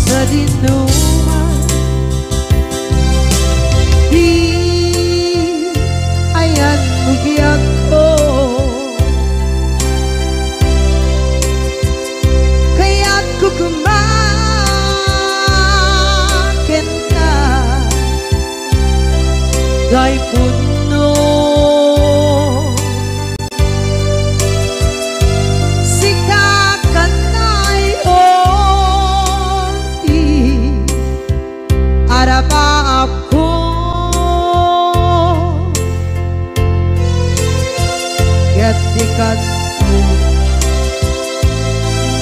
Sadinoman ti ayanmo, biagko. Kayatko koma kenka, daypunno. Sika kanayon ti arabaapko, ket di kadto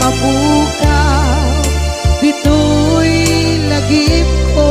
mapukaw ditoy lagipko.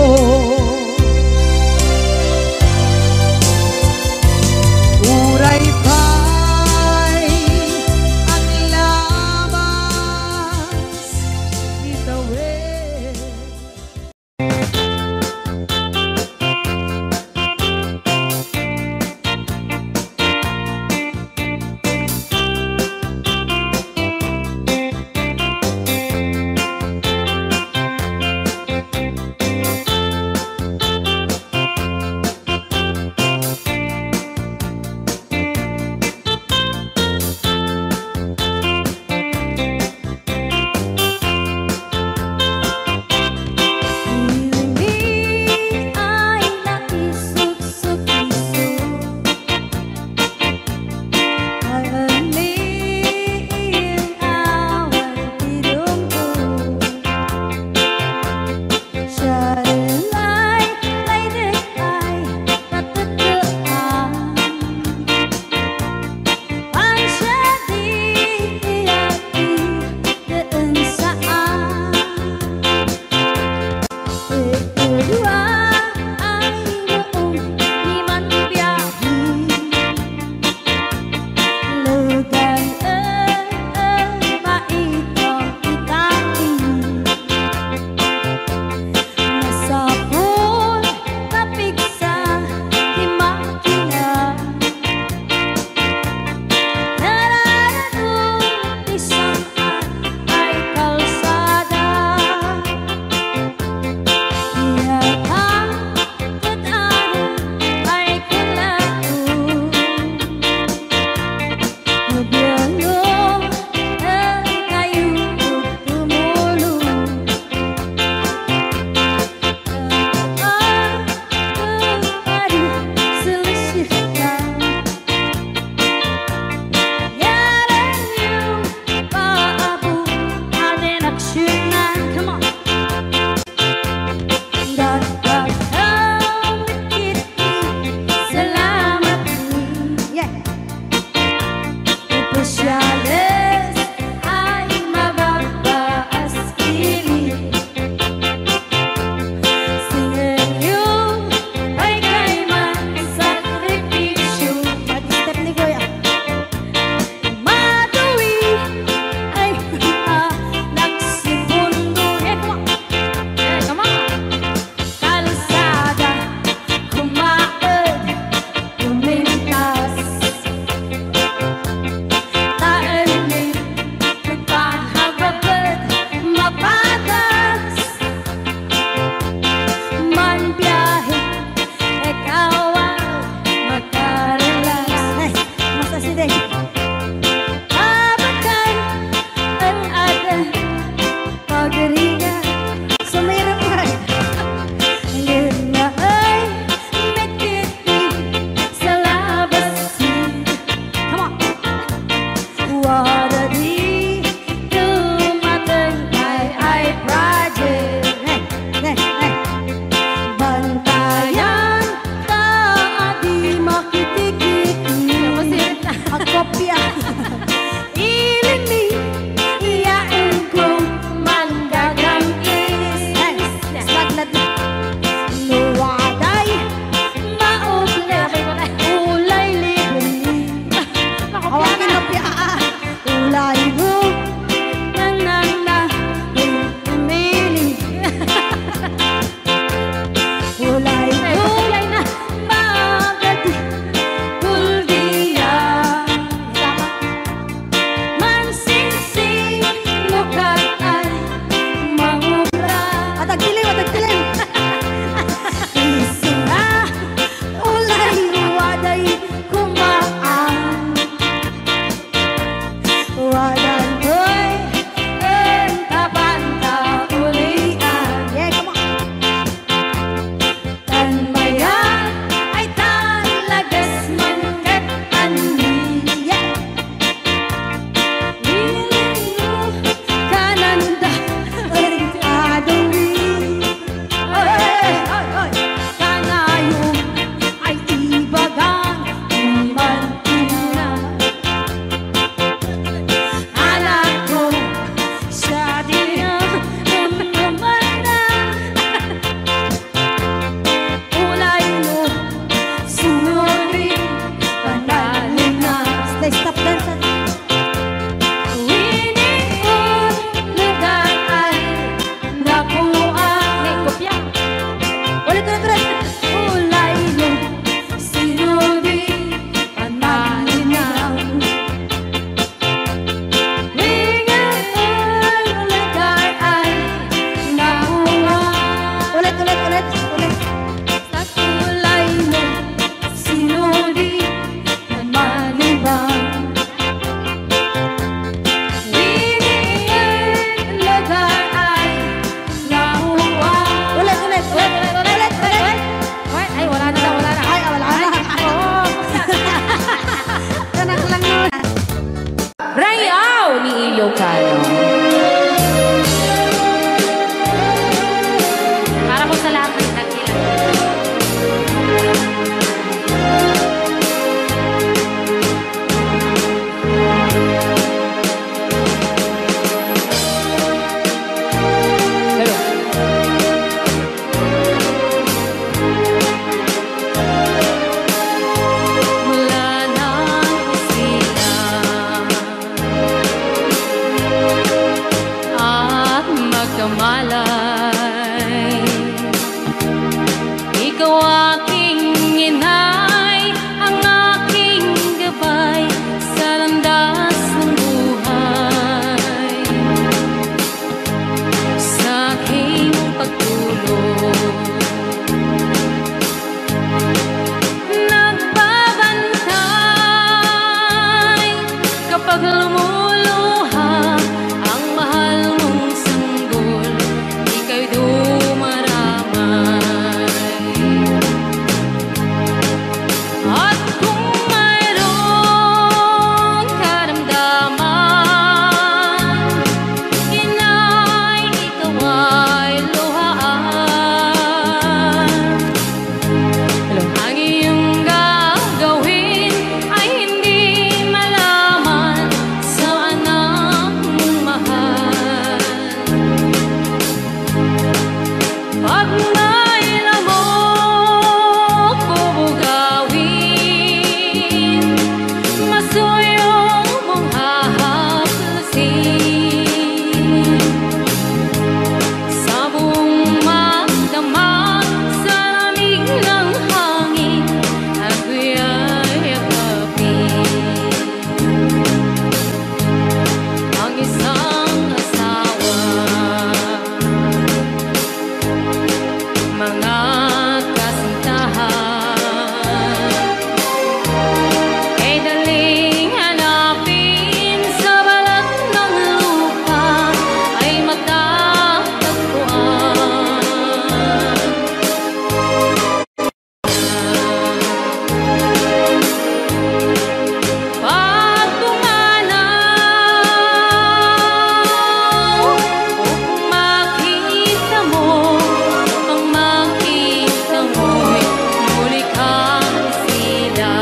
Ilocano. Para po sa lahat ng dakila. Hello. Mula nang sila at magkamalay, ikaw aking inay, ang aking gabay sa landas ng buhay. Sa aking pagtulog, nagbabantay kapag lumuluha ang mahal mong sanggol, ika'y dumaramay. At kung mayroong karamdaman, inay, ikaw ay luhaan. Hello. Ang iyong gagawin ay hindi malaman sa anak mong mahal. Pag may lamok bubugawin, masuyong mong hahaplusin. Sa buong magdamag, sa lamig ng hangin, ako'y yakapin. Ang isang asawa, mga kasintahan, ay daling hanapin sa balat ng lupa ay matatagpuan. Pagpumanaw, upang makita mo, upang makita mo'y muli kang sila.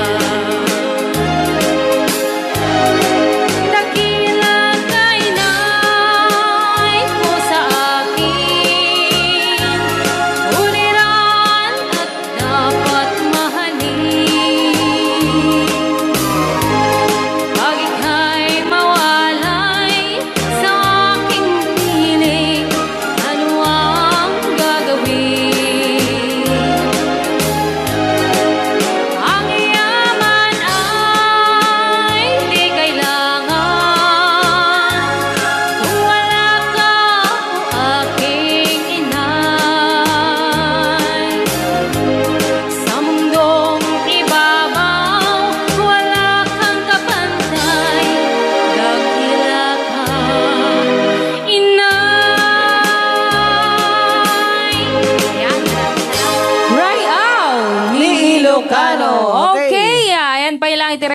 Dakila ka, inay, ko sa akin, uliran at dapat mahalin. Pag ika'y mawalay sa aking piling, ano ang gagawin? Ang yaman ay di kailangan kung wala ka, o aking inay. Sa mundong ibabaw, wala kang kapantay, dakila ka, inay. Yan. Ray Aw ni Ilocano. Okay. Okay, ah, ayan pa lang iti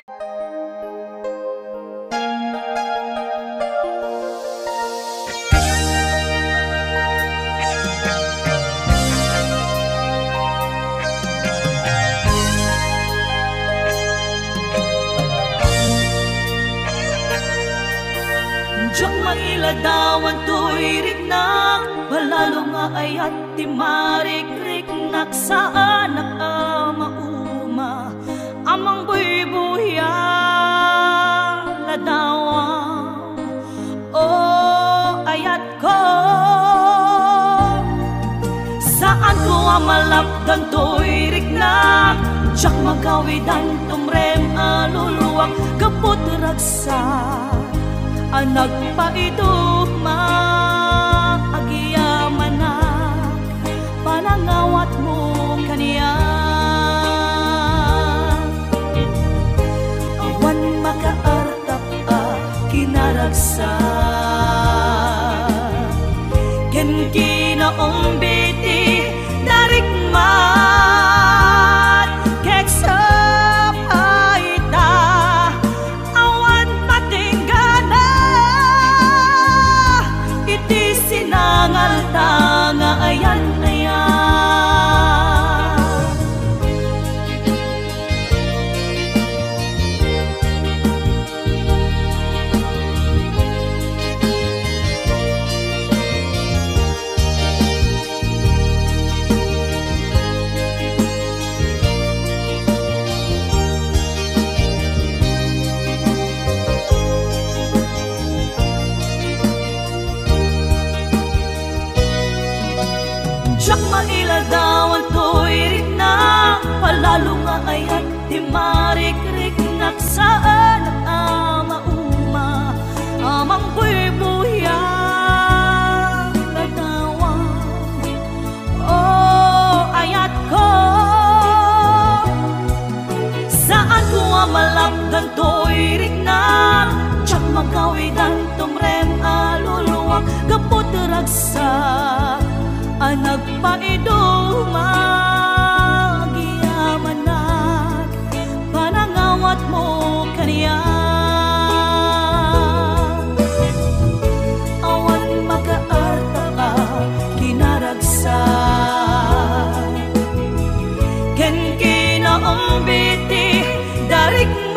Diak mailadawan toy riknak, palalo nga ayat ti marikriknak, saanak a mauma. Amang buybuya ladawa, o ayatko. Saanko a malapdan toy riknak, diak magawidan tumrem a luluak, gapu ti ragsak a nagpaiduma, agyamanak panangawatmo kaniak. Awan makaartap a kinaragsak ken kinaumbiti narikmat, ket sapay ta awan patingganan. Diak mailadawan toy riknak, palalo nga ayat ti marikriknak, saanak a mauma, a mangbuybuya nga tawag. O ayatko, saanko a malapdan toy riknak, diak magawidan tumrem a luluak gapu ti ragsak a nagpaidum. Agyamanak panangawatmo kaniak. Awan makaarta a kinaragsak ken kinaumbit ti darikman.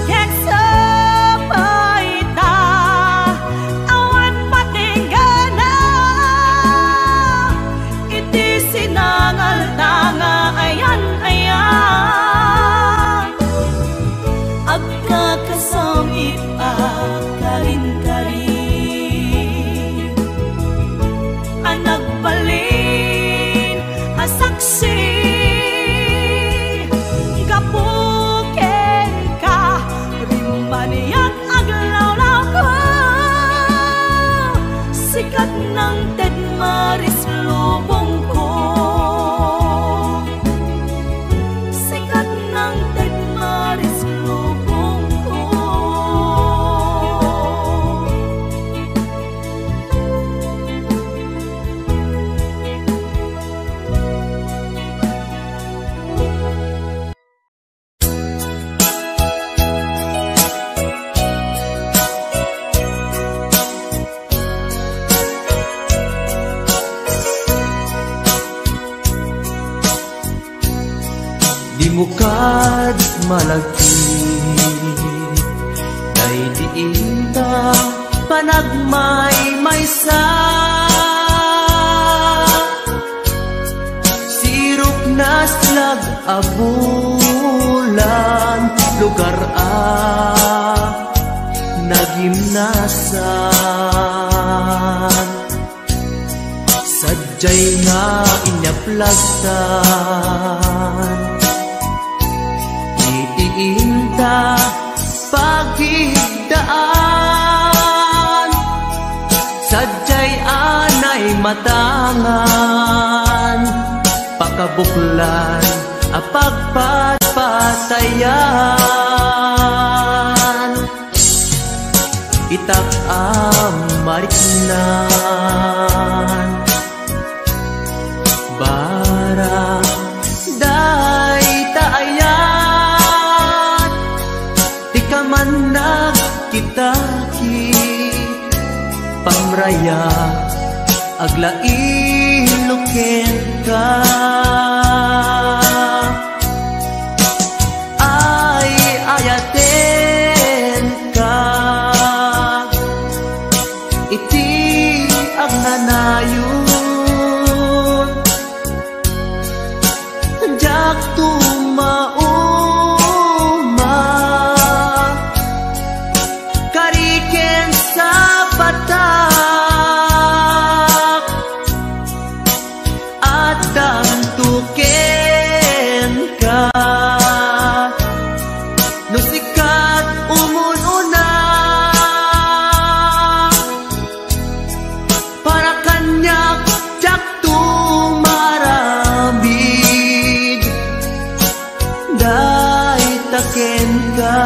Ket sapay ta awan patinggana iti sinangalta nga ayan-ayan. Agkakasam-it a karin-karin a nagbalin a saksi gapu kenka. Rimmaniak aglawlawko, sika ti nangted maris lubongko. Sika ti nangted maris lubongko. Dimo kad malagip daydi inta panagmaymaysa. Sirok naslag a bulan, lugar a nagimnasan. Sadiay nga inyaplastan iti inta pagidaan. Sadiay a naimatangan, pakabuklan a pagpatpatayan. Itak a mariknan, barang dayta ayat ti kamannag kita ket pamraya aglailo kenka. Ay, ayatenka iti agnanayon. Diak tumauma kari ken sapatak. Addangto kenka no sikat umun-una. Para kaniak, diakto maaramid dayta kenka.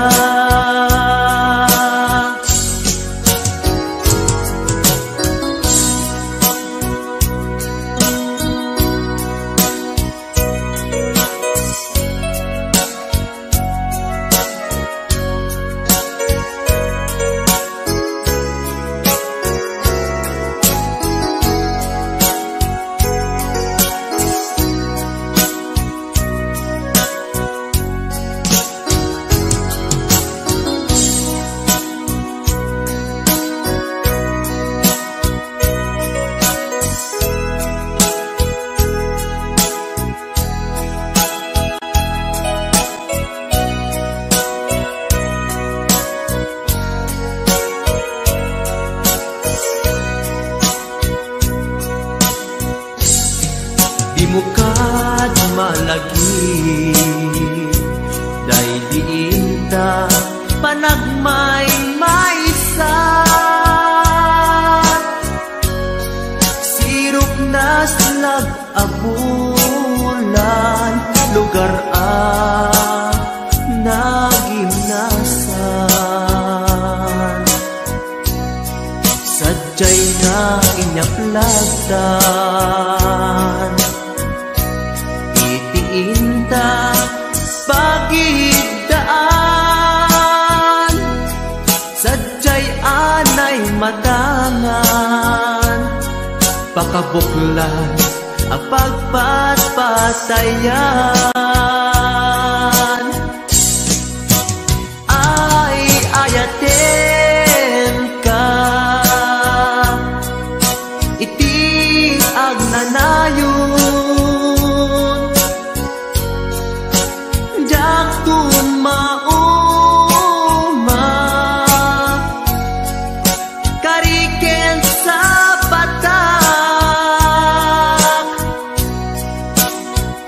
Mukad malagip, daydi inta panagmaymaysa. Sirok na slag a bulan, lugar a nagimnasan. Sadiay nga inyaplag tan iti inta pagiddaan. Sadiay anay matangan, pakabuklan a pagpatpatayan. Ay, ayatenka iti agnanayon. Diak tumauma, kari ken sapatak,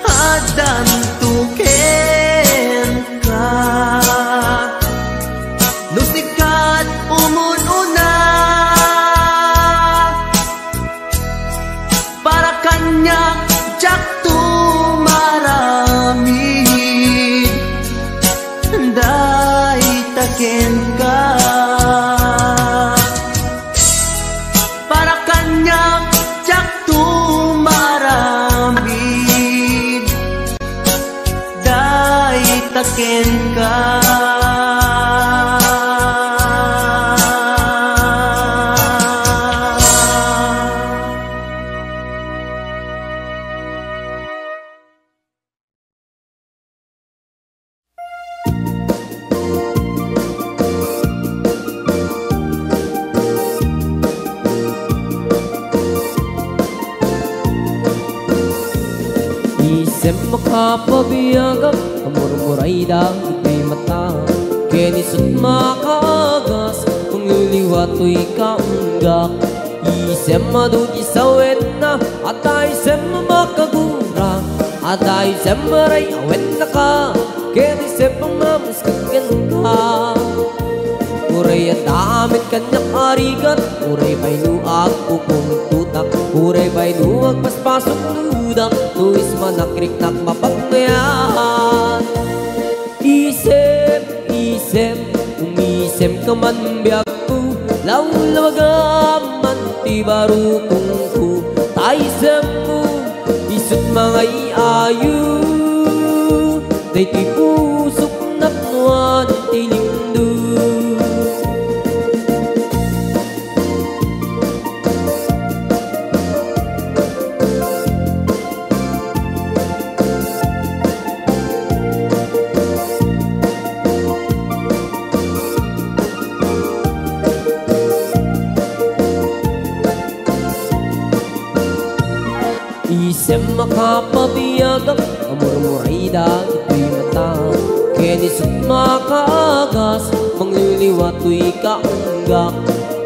addanto kenka. No sika ti umun-una, para kaniak diak tumaramid, dayta kenka. Para kaniak diak tumaramid, dayta kenka. Isem a kapabiagak, amurmuray dagiti mata, ken isut' makaagas, mangliliwa toy kaunggak. Isem a adu ti sawenna, adda isem a makagura, adda isem a ray-awennaka, ken isem a mamusket kenka. Uray adda amin kaniak a rigat, uray pay no agpupungtotak, uray pay no agpaspasok no udak, no ismanak riknak mapagmayat. Isem, isem, umisemka man biagko, lawlawagam man ti barukongko, ta isemmo, isut' mangay-ayo, daytoy pusok napnoan ti limduk. Isem a kapabiagak, amurmuray dagitoy mata, ken isut' makaagas, mangliliwa toy kaunggak.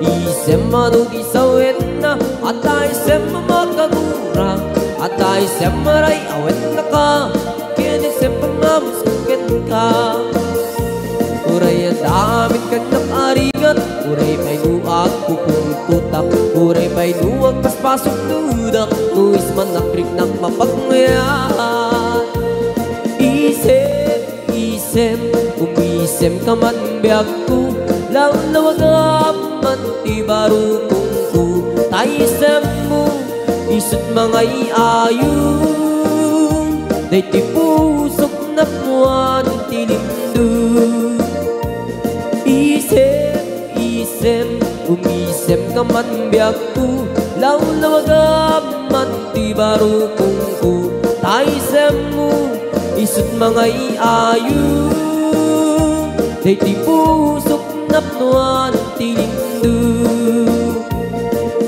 Isem a adu ti sawenna, adda isem a makagura, adda isem a ray-awennaka, ken isem a mamusket kenka. Uray adda amin kaniak a rigat, uray pay no agpupungtotak, uray pay no agpaspasok no udak, no ismanak riknak mapagmayat. Isem, isem, umisemka man biagko, lawlawagam man ti barukongko, ta isemmo, isut' mangay-ayo, daytoy pusok napnoan ti limduk. Isem, isem, umisemka man biagko, lawlawagam man ti barukongko, ta isemmo, isut' mangay-ayo, daytoy pusok napnoan ti limduk.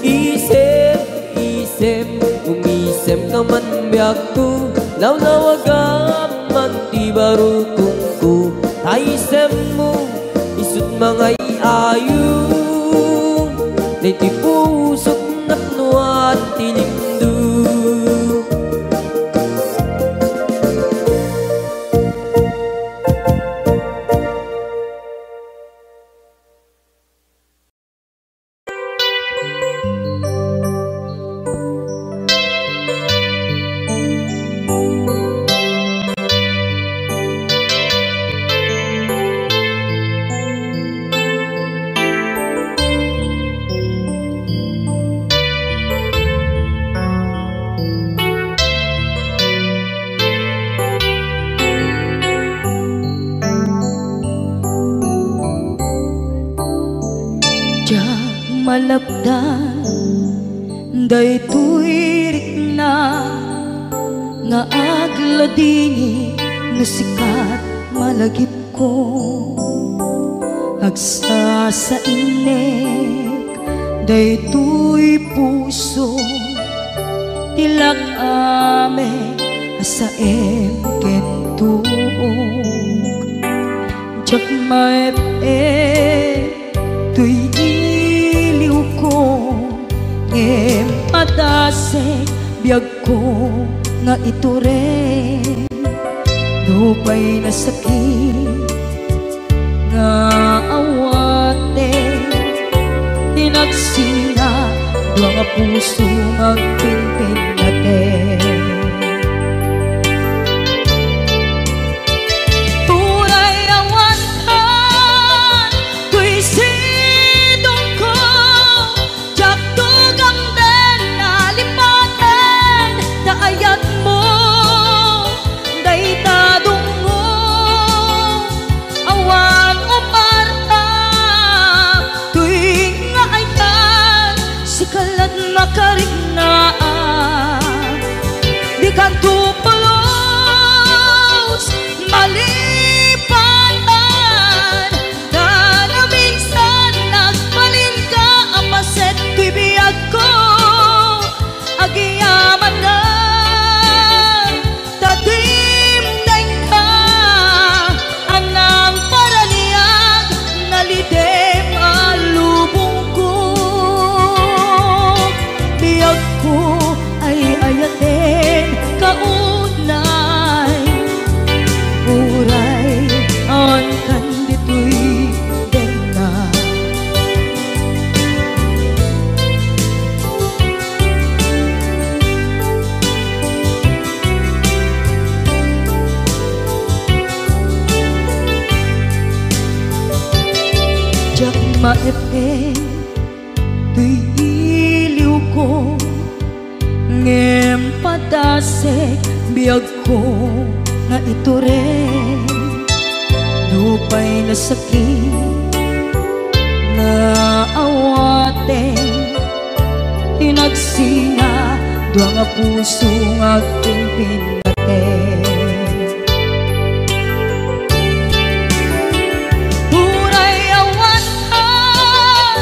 Isem, isem, umisemka man biagko, lawlawagam man ti barukongko, ta isemmo, isut' mangay-ayo, daytoy pusok napnoan ti limduk. Alapdan daytoy rikna nga agladingit no sikat malagipko. Agsasainek daytoy puso ti lak-amek a saem ken tuok. Diak maep-ep toy iliwko, ngem padasek biagko nga itureng. Nupay nasakit nga awaten, ti nagsina dua nga puso nga agpinpinnaten. Uray awankan toy sidongko, diak tugamden a lipaten ta ayatmo dayta dungngo. Awan uparta toy nga ayat, sika la't makariknaan. Dikanto pulos malipatan, ta naminsan nagbalinka a paset toy biagko. Agyamanak ta dimdengka a nangparaniag, nalidem a lubongko. Biagko ay ayaten ka unay, uray awankan ditoy denna. Diak maep-ep toy iliwko, ngem padasek biagko nga itureng. Nupay nasakit nga awaten, ti nagsina dua nga puso nga agpinpinnaten. Uray awankan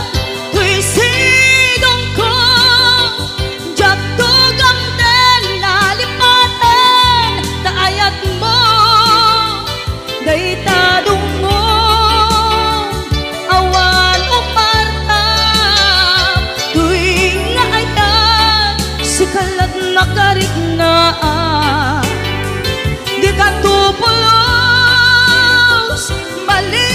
toy sidongko, diak tugamden a lipaten ta ayatmo dayta dungngo. Awan uparta toy nga ayat, sika la't makariknaan. Dikanto pulos mali